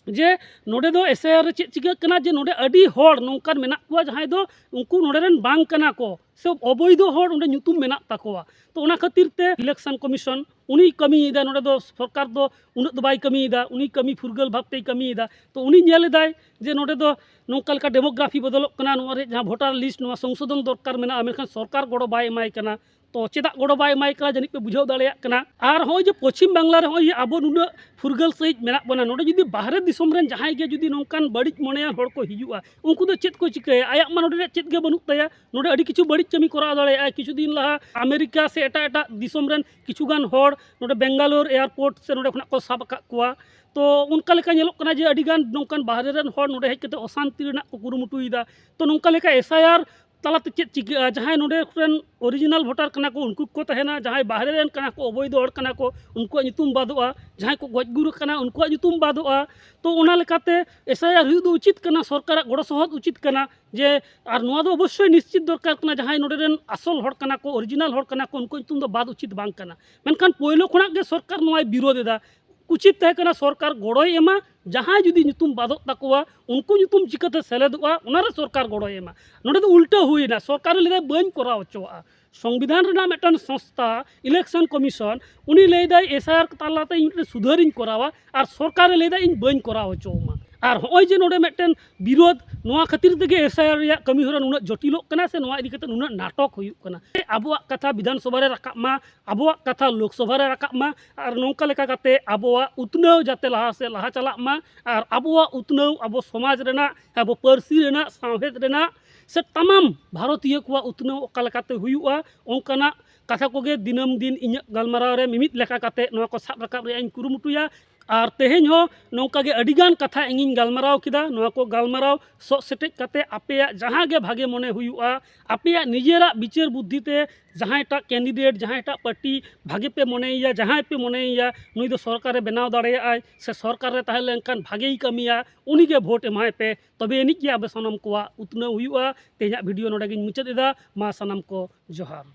ᱡᱮ ᱱᱚᱰᱮ ᱫᱚ ᱮᱥ ᱟᱭ ᱟᱨ ᱨᱮ ᱪᱮᱫ ᱪᱤᱠᱟᱹᱜ ᱠᱟᱱᱟ, ᱡᱮ ᱱᱚᱰᱮ ᱟᱹᱰᱤ ᱦᱚᱲ ᱱᱚᱝᱠᱟᱱ ᱢᱮᱱᱟᱜ ᱠᱚᱣᱟ ᱡᱟᱦᱟᱸᱭ ᱫᱚ ᱩᱱᱠᱩ ᱱᱚᱰᱮ ᱨᱮᱱ ᱵᱟᱝ ᱠᱟᱱᱟ ᱠᱚ, ᱥᱮ ᱚᱵᱳᱭᱫᱷᱚ ᱦᱚᱲ ᱚᱸᱰᱮ ᱧᱩᱛᱩᱢ ᱢᱮᱱᱟᱜ ᱛᱟᱠᱚᱣᱟ᱾ ᱛᱚ, ᱚᱱᱟ ᱠᱷᱟᱹᱛᱤᱨ ᱛᱮ ᱤᱞᱮᱠᱥᱚᱱ ᱠᱚᱢᱤᱥᱚᱱ ᱩᱱᱤᱭ ᱠᱟᱹᱢᱤᱭᱮᱫᱟ, ᱱᱚᱰᱮ ᱫᱚ ᱥᱚᱨᱠᱟᱨ ᱫᱚ ᱩᱱᱟᱹᱜ ᱫᱚ ᱵᱟᱭ ᱠᱟᱹᱢᱤᱭᱮᱫᱟ, ᱩᱱᱤ ᱠᱟᱹᱢᱤ ᱯᱷᱩᱨᱜᱟᱹᱞ ᱵᱷᱟᱵᱽ ᱛᱮᱭ ᱠᱟᱹᱢᱤᱭᱮᱫᱟ᱾ ᱛᱚ, ᱩᱱᱤ ᱧᱮᱞ ᱮᱫᱟᱭ ᱡᱮ ᱱᱚᱰᱮ ᱫᱚ ᱱᱚᱝᱠᱟ ᱞᱮᱠᱟ ᱰᱮᱢᱳᱜᱨᱟᱯᱷᱤ ᱵᱚᱫᱚᱞᱚᱜ ᱠᱟᱱᱟ, ᱱᱚᱣᱟ ᱨᱮ ᱡᱟᱦᱟᱸ ᱵᱷᱳᱴᱟᱨ ᱞᱤᱥᱴ, ᱱᱚᱣᱟ ᱥᱚᱝᱥᱳᱫᱷᱚᱱ ᱫᱚᱨᱠᱟᱨ ᱢᱮᱱᱟᱜᱼᱟ, ᱢᱮᱱᱠᱷᱟᱱ ᱥᱚᱨᱠᱟᱨ ᱜᱚᱲᱚ ᱵᱟᱭ ᱮᱢᱟᱭ ᱠᱟᱱᱟ᱾ ᱛᱚ, ᱪᱮᱫᱟᱜ ᱜᱚᱲᱚ ᱵᱟᱭ ᱮᱢᱟᱭ ᱠᱟᱱᱟ, ᱡᱟᱹᱱᱤᱡ ᱯᱮ ᱵᱩᱡᱷᱟᱹᱣ ᱫᱟᱲᱮᱭᱟᱜ ᱠᱟᱱᱟ᱾ ᱟᱨ ᱱᱚᱜᱼᱚᱭ ᱡᱮ ᱯᱚᱪᱷᱤᱢ ᱵᱟᱝᱞᱟ ᱨᱮ ᱱᱚᱜᱼᱚᱭ ᱡᱮ ᱟᱵᱚ ᱱᱩᱱᱟᱹᱜ ᱯᱷᱩᱨᱜᱟᱹᱞ ᱥᱟᱺᱦᱤᱡ ᱢᱮᱱᱟᱜ ᱵᱚᱱᱟ, ᱱᱚᱰᱮ ᱡᱩᱫᱤ ᱵᱟᱦᱨᱮ ᱫᱤᱥᱚᱢ ᱨᱮᱱ ᱡᱟᱦᱟᱸᱭ ᱜᱮ ᱡᱩᱫᱤ ᱱᱚᱝᱠᱟᱱ ᱵᱟᱹᱲᱤᱡ ᱢᱚᱱᱮᱭᱟᱱ ᱦᱚᱲ ᱠᱚ ᱦᱤᱡᱩᱜᱼᱟ, ᱩᱱᱠᱩ ᱫᱚ ᱪᱮᱫ ᱠᱚ ᱪᱤᱠᱟᱹᱭᱟ? ᱟᱭᱟᱜ ᱢᱟ ᱱᱚᱰᱮ ᱨᱮ ᱪᱮᱫ ᱜᱮ ᱵᱟᱹᱱᱩᱜ ᱛᱟᱭᱟ, ᱱᱚᱰᱮ ᱟᱹᱰᱤ ᱠᱤᱪᱷᱩ ᱵᱟᱹᱲᱤᱡ ᱠᱟᱹᱢᱤ ᱠᱚᱨᱟᱣ ᱫᱟᱲᱮᱭᱟᱜᱼᱟ᱾ ᱠᱤᱪᱷᱩ ᱫᱤᱱ ᱞᱟᱦᱟ ᱟᱢᱮᱨᱤᱠᱟ ᱥᱮ ᱮᱴᱟᱜ ᱮᱴᱟᱜ ᱫᱤᱥᱚᱢ ᱨᱮᱱ ᱠᱤᱪᱷᱩ ᱜᱟᱱ ᱦᱚᱲ ᱱᱚᱰᱮ ᱵᱮᱝᱜᱟᱞᱳᱨ ᱮᱭᱟᱨᱯᱳᱨᱴ ᱥᱮ ᱱᱚᱰᱮ ᱠᱷᱚᱱᱟᱜ ᱠᱚ ᱥᱟᱵ ᱟᱠᱟᱫ ᱠᱚᱣᱟ᱾ ᱛᱚ, ᱚᱱᱠᱟ ᱞᱮᱠᱟ ᱧᱮᱞᱚᱜ ᱠᱟᱱᱟ ᱡᱮ ᱟᱹᱰᱤ ᱜᱟᱱ ᱱᱚᱝᱠᱟᱱ ᱵᱟᱦᱨᱮ ᱨᱮᱱ ᱦᱚᱲ ᱱᱚᱰᱮ ᱦᱮᱡ ᱠᱟᱛᱮ ᱚᱥᱟᱱᱛᱤ ᱨᱮᱱᱟᱜ ᱠᱚ ᱠᱩᱨᱩᱢᱩᱴᱩᱭᱮᱫᱟ᱾ ᱛᱚ, ᱱᱚᱝᱠᱟ ᱞᱮᱠᱟ ᱮᱥ ᱟᱭ ᱟᱨ ᱛᱟᱞᱟᱛᱮ ᱪᱮᱫ ᱪᱤᱠᱟᱹᱜᱼᱟ? ᱡᱟᱦᱟᱸᱭ ᱱᱚᱰᱮ ᱨᱮᱱ ᱚᱨᱤᱡᱤᱱᱟᱞ ᱵᱷᱳᱴᱟᱨ ᱠᱟᱱᱟ ᱠᱚ, ᱩᱱᱠᱩ ᱠᱚ ᱛᱟᱦᱮᱱᱟ᱾ ᱡᱟᱦᱟᱸᱭ ᱵᱟᱦᱨᱮ ᱨᱮᱱ ᱠᱟᱱᱟ ᱠᱚ, ᱚᱵᱚᱭᱫᱷᱚ ᱦᱚᱲ ᱠᱟᱱᱟ ᱠᱚ, ᱩᱱᱠᱩᱣᱟᱜ ᱧᱩᱛᱩᱢ ᱵᱟᱫᱚᱜᱼᱟ᱾ ᱡᱟᱦᱟᱸᱭ ᱠᱚ ᱜᱚᱡ ᱜᱩᱨ ᱠᱟᱱᱟ, ᱩᱱᱠᱩᱣᱟᱜ ᱧᱩᱛᱩᱢ ᱵᱟᱫᱚᱜᱼᱟ᱾ ᱛᱚ, ᱚᱱᱟ ᱞᱮᱠᱟᱛᱮ ᱮᱥ ᱟᱭ ᱟᱨ ᱦᱩᱭᱩᱜ ᱫᱚ ᱩᱪᱤᱛ ᱠᱟᱱᱟ, ᱥᱚᱨᱠᱟᱨᱟᱜ ᱜᱚᱲᱚ ᱥᱚᱦᱚᱫ ᱩᱪᱤᱛ ᱠᱟᱱᱟ᱾ ᱡᱮ, ᱟᱨ ᱱᱚᱣᱟ ᱫᱚ ᱚᱵᱚᱥᱥᱳᱭ ᱱᱤᱥᱪᱤᱛ ᱫᱚᱨᱠᱟᱨ ᱠᱟᱱᱟ, ᱡᱟᱦᱟᱸᱭ ᱱᱚᱰᱮ ᱨᱮᱱ ᱟᱥᱚᱞ ᱦᱚᱲ ᱠᱟᱱᱟ ᱠᱚ, ᱚᱨᱤᱡᱤᱱᱟᱞ ᱦᱚᱲ ᱠᱟᱱᱟ ᱠᱚ, ᱩᱱᱠᱩᱣᱟᱜ ᱧᱩᱛᱩᱢ ᱫᱚ ᱵᱟᱫ ᱩᱪᱤᱛ ᱵᱟᱝ ᱠᱟᱱᱟ᱾ ᱢᱮᱱᱠᱷᱟᱱ ᱯᱳᱭᱞᱳ ᱠᱷᱚᱱᱟᱜ ᱜᱮ ᱥᱚᱨᱠᱟᱨ ᱱᱚᱣᱟᱭ ᱵᱤᱨᱳᱫ ᱮᱫᱟ᱾ ᱩᱪᱤᱛ ᱛᱟᱦᱮᱸ ᱠᱟᱱᱟ ᱥᱚᱨᱠᱟᱨ ᱜᱚᱲᱚᱭ ᱮᱢᱟ, ᱡᱟᱦᱟᱸᱭ ᱡᱩᱫᱤ ᱧᱩᱛᱩᱢ ᱵᱟᱫᱚᱜ ᱛᱟᱠᱚᱣᱟ, ᱩᱱᱠᱩ ᱧᱩᱛᱩᱢ ᱪᱤᱠᱟᱹᱛᱮ ᱥᱮᱞᱮᱫᱚᱜᱼᱟ, ᱚᱱᱟᱨᱮ ᱥᱚᱨᱠᱟᱨ ᱜᱚᱲᱚᱭ ᱮᱢᱟ᱾ ᱱᱚᱰᱮ ᱫᱚ ᱩᱞᱴᱟᱹ ᱦᱩᱭᱮᱱᱟ, ᱥᱚᱨᱠᱟᱨᱮ ᱞᱟᱹᱭᱫᱟ ᱵᱟᱹᱧ ᱠᱚᱨᱟᱣ ᱦᱚᱪᱚᱣᱟᱜᱼᱟ᱾ ᱥᱚᱝᱵᱤᱫᱷᱟᱱ ᱨᱮᱱᱟᱜ ᱢᱤᱫᱴᱟᱝ ᱥᱚᱝᱥᱛᱷᱟ, ᱤᱞᱮᱠᱥᱚᱱ ᱠᱚᱢᱤᱥᱚᱱ, ᱩᱱᱤ ᱞᱟᱹᱭᱫᱟᱭ ᱮᱥ ᱟᱭ ᱟᱨ ᱛᱟᱞᱟᱛᱮ ᱤᱧ ᱢᱤᱫᱴᱮᱱ ᱥᱩᱫᱷᱟᱹᱨᱤᱧ ᱠᱚᱨᱟᱣᱟ, ᱟᱨ ᱥᱚᱨᱠᱟᱨᱮ ᱞᱟᱹᱭᱫᱟ ᱤᱧ ᱵᱟᱹᱧ ᱠᱚᱨᱟᱣ ᱦᱚᱪᱚᱣᱟᱢᱟ᱾ ᱟᱨ ᱦᱚᱸᱜᱼᱚᱭ ᱡᱮ ᱱᱚᱰᱮ ᱢᱤᱫᱴᱮᱱ ᱵᱤᱨᱳᱫᱷ, ᱱᱚᱣᱟ ᱠᱷᱟᱹᱛᱤᱨ ᱛᱮᱜᱮ ᱮᱥ ᱟᱭ ᱟᱨ ᱨᱮᱭᱟᱜ ᱠᱟᱹᱢᱤ ᱦᱚᱨᱟ ᱱᱩᱱᱟᱹᱜ ᱡᱚᱴᱤᱞᱚᱜ ᱠᱟᱱᱟ ᱥᱮ ᱱᱚᱣᱟ ᱤᱫᱤ ᱠᱟᱛᱮ ᱱᱩᱱᱟᱹᱜ ᱱᱟᱴᱚᱠ ᱦᱩᱭᱩᱜ ᱠᱟᱱᱟ᱾ ᱟᱵᱚᱣᱟᱜ ᱠᱟᱛᱷᱟ ᱵᱤᱫᱷᱟᱱ ᱥᱚᱵᱷᱟ ᱨᱮ ᱨᱟᱠᱟᱵ ᱢᱟ, ᱟᱵᱚᱣᱟᱜ ᱠᱟᱛᱷᱟ ᱞᱳᱠᱥᱚᱵᱷᱟ ᱨᱮ ᱨᱟᱠᱟᱵ ᱢᱟ, ᱟᱨ ᱱᱚᱝᱠᱟ ᱞᱮᱠᱟ ᱠᱟᱛᱮ ᱟᱵᱚᱣᱟᱜ ᱩᱛᱱᱟᱹᱣ ᱡᱟᱛᱮ ᱞᱟᱦᱟ ᱥᱮᱫ ᱞᱟᱦᱟ ᱪᱟᱞᱟᱜ ᱢᱟ, ᱟᱨ ᱟᱵᱚᱣᱟᱜ ᱩᱛᱱᱟᱹᱣ ᱟᱵᱚ ᱥᱚᱢᱟᱡᱽ ᱨᱮᱱᱟᱜ, ᱟᱵᱚ ᱯᱟᱹᱨᱥᱤ ᱨᱮᱱᱟᱜ, ᱥᱟᱶᱦᱮᱫ ᱨᱮᱱᱟᱜ ᱥᱮ ᱛᱟᱢᱟᱢ ᱵᱷᱟᱨᱚᱛᱤᱭᱟᱹ ᱠᱚᱣᱟᱜ ᱩᱛᱱᱟᱹᱣ ᱚᱠᱟ ᱞᱮᱠᱟᱛᱮ ᱦᱩᱭᱩᱜᱼᱟ, ᱚᱱᱠᱟᱱᱟᱜ ᱠᱟᱛᱷᱟ ᱠᱚᱜᱮ ᱫᱤᱱᱟᱹᱢ ᱫᱤᱱ ᱤᱧᱟᱹᱜ ᱜᱟᱞᱢᱟᱨᱟᱣ ᱨᱮ ᱢᱤᱢᱤᱫ ᱞᱮᱠᱟ ᱠᱟᱛᱮ ᱱᱚᱣᱟ ᱠᱚ ᱥᱟᱵ ᱨᱟᱠᱟᱵ ᱨᱮᱭᱟᱜ ᱤᱧ ᱠᱩᱨᱩᱢᱩᱴᱩᱭᱟ᱾ ᱟᱨ ᱛᱮᱦᱮᱧ ᱦᱚᱸ ᱱᱚᱝᱠᱟ ᱜᱮ ᱟᱹᱰᱤᱜᱟᱱ ᱠᱟᱛᱷᱟ ᱤᱧᱤᱧ ᱜᱟᱞᱢᱟᱨᱟᱣ ᱠᱮᱫᱟ᱾ ᱱᱚᱣᱟ ᱠᱚ ᱜᱟᱞᱢᱟᱨᱟᱣ ᱥᱚᱜ ᱥᱮᱴᱮᱡ ᱠᱟᱛᱮ ᱟᱯᱮᱭᱟᱜ ᱡᱟᱦᱟᱸ ᱜᱮ ᱵᱷᱟᱜᱮ ᱢᱚᱱᱮ ᱦᱩᱭᱩᱜᱼᱟ, ᱟᱯᱮᱭᱟᱜ ᱱᱤᱡᱮᱨᱟᱜ ᱵᱤᱪᱟᱹᱨ ᱵᱩᱫᱽᱫᱷᱤ ᱛᱮ ᱡᱟᱦᱟᱸᱭᱴᱟᱜ ᱠᱮᱱᱰᱤᱰᱮᱴ, ᱡᱟᱦᱟᱸᱭᱴᱟᱜ ᱯᱟᱨᱴᱤ ᱵᱷᱟᱜᱮ ᱯᱮ ᱢᱚᱱᱮᱭᱮᱭᱟ, ᱡᱟᱦᱟᱸᱭ ᱯᱮ ᱢᱚᱱᱮᱭᱮᱭᱟ ᱱᱩᱭ ᱫᱚ ᱥᱚᱨᱠᱟᱨᱮ ᱵᱮᱱᱟᱣ ᱫᱟᱲᱮᱭᱟᱜᱼᱟᱭ ᱥᱮ ᱥᱚᱨᱠᱟᱨ ᱨᱮ ᱛᱟᱦᱮᱸ ᱞᱮᱱᱠᱷᱟᱱ ᱵᱷᱟᱜᱮᱭ ᱠᱟᱹᱢᱤᱭᱟ, ᱩᱱᱤᱜᱮ ᱵᱷᱳᱴ ᱮᱢᱟᱭ ᱯᱮ᱾ ᱛᱚᱵᱮ ᱟᱹᱱᱤᱡ ᱜᱮ ᱟᱵᱚ ᱥᱟᱱᱟᱢ ᱠᱚᱣᱟᱜ ᱩᱛᱱᱟᱹᱣ ᱦᱩᱭᱩᱜᱼᱟ᱾ ᱛᱮᱦᱮᱧᱟᱜ ᱵᱷᱤᱰᱤᱭᱳ ᱱᱚᱰᱮ ᱜᱤᱧ ᱢᱩᱪᱟᱹᱫ ᱮᱫᱟ᱾ ᱢᱟ ᱥᱟᱱᱟᱢ ᱠᱚ ᱡᱚᱦᱟᱨ᱾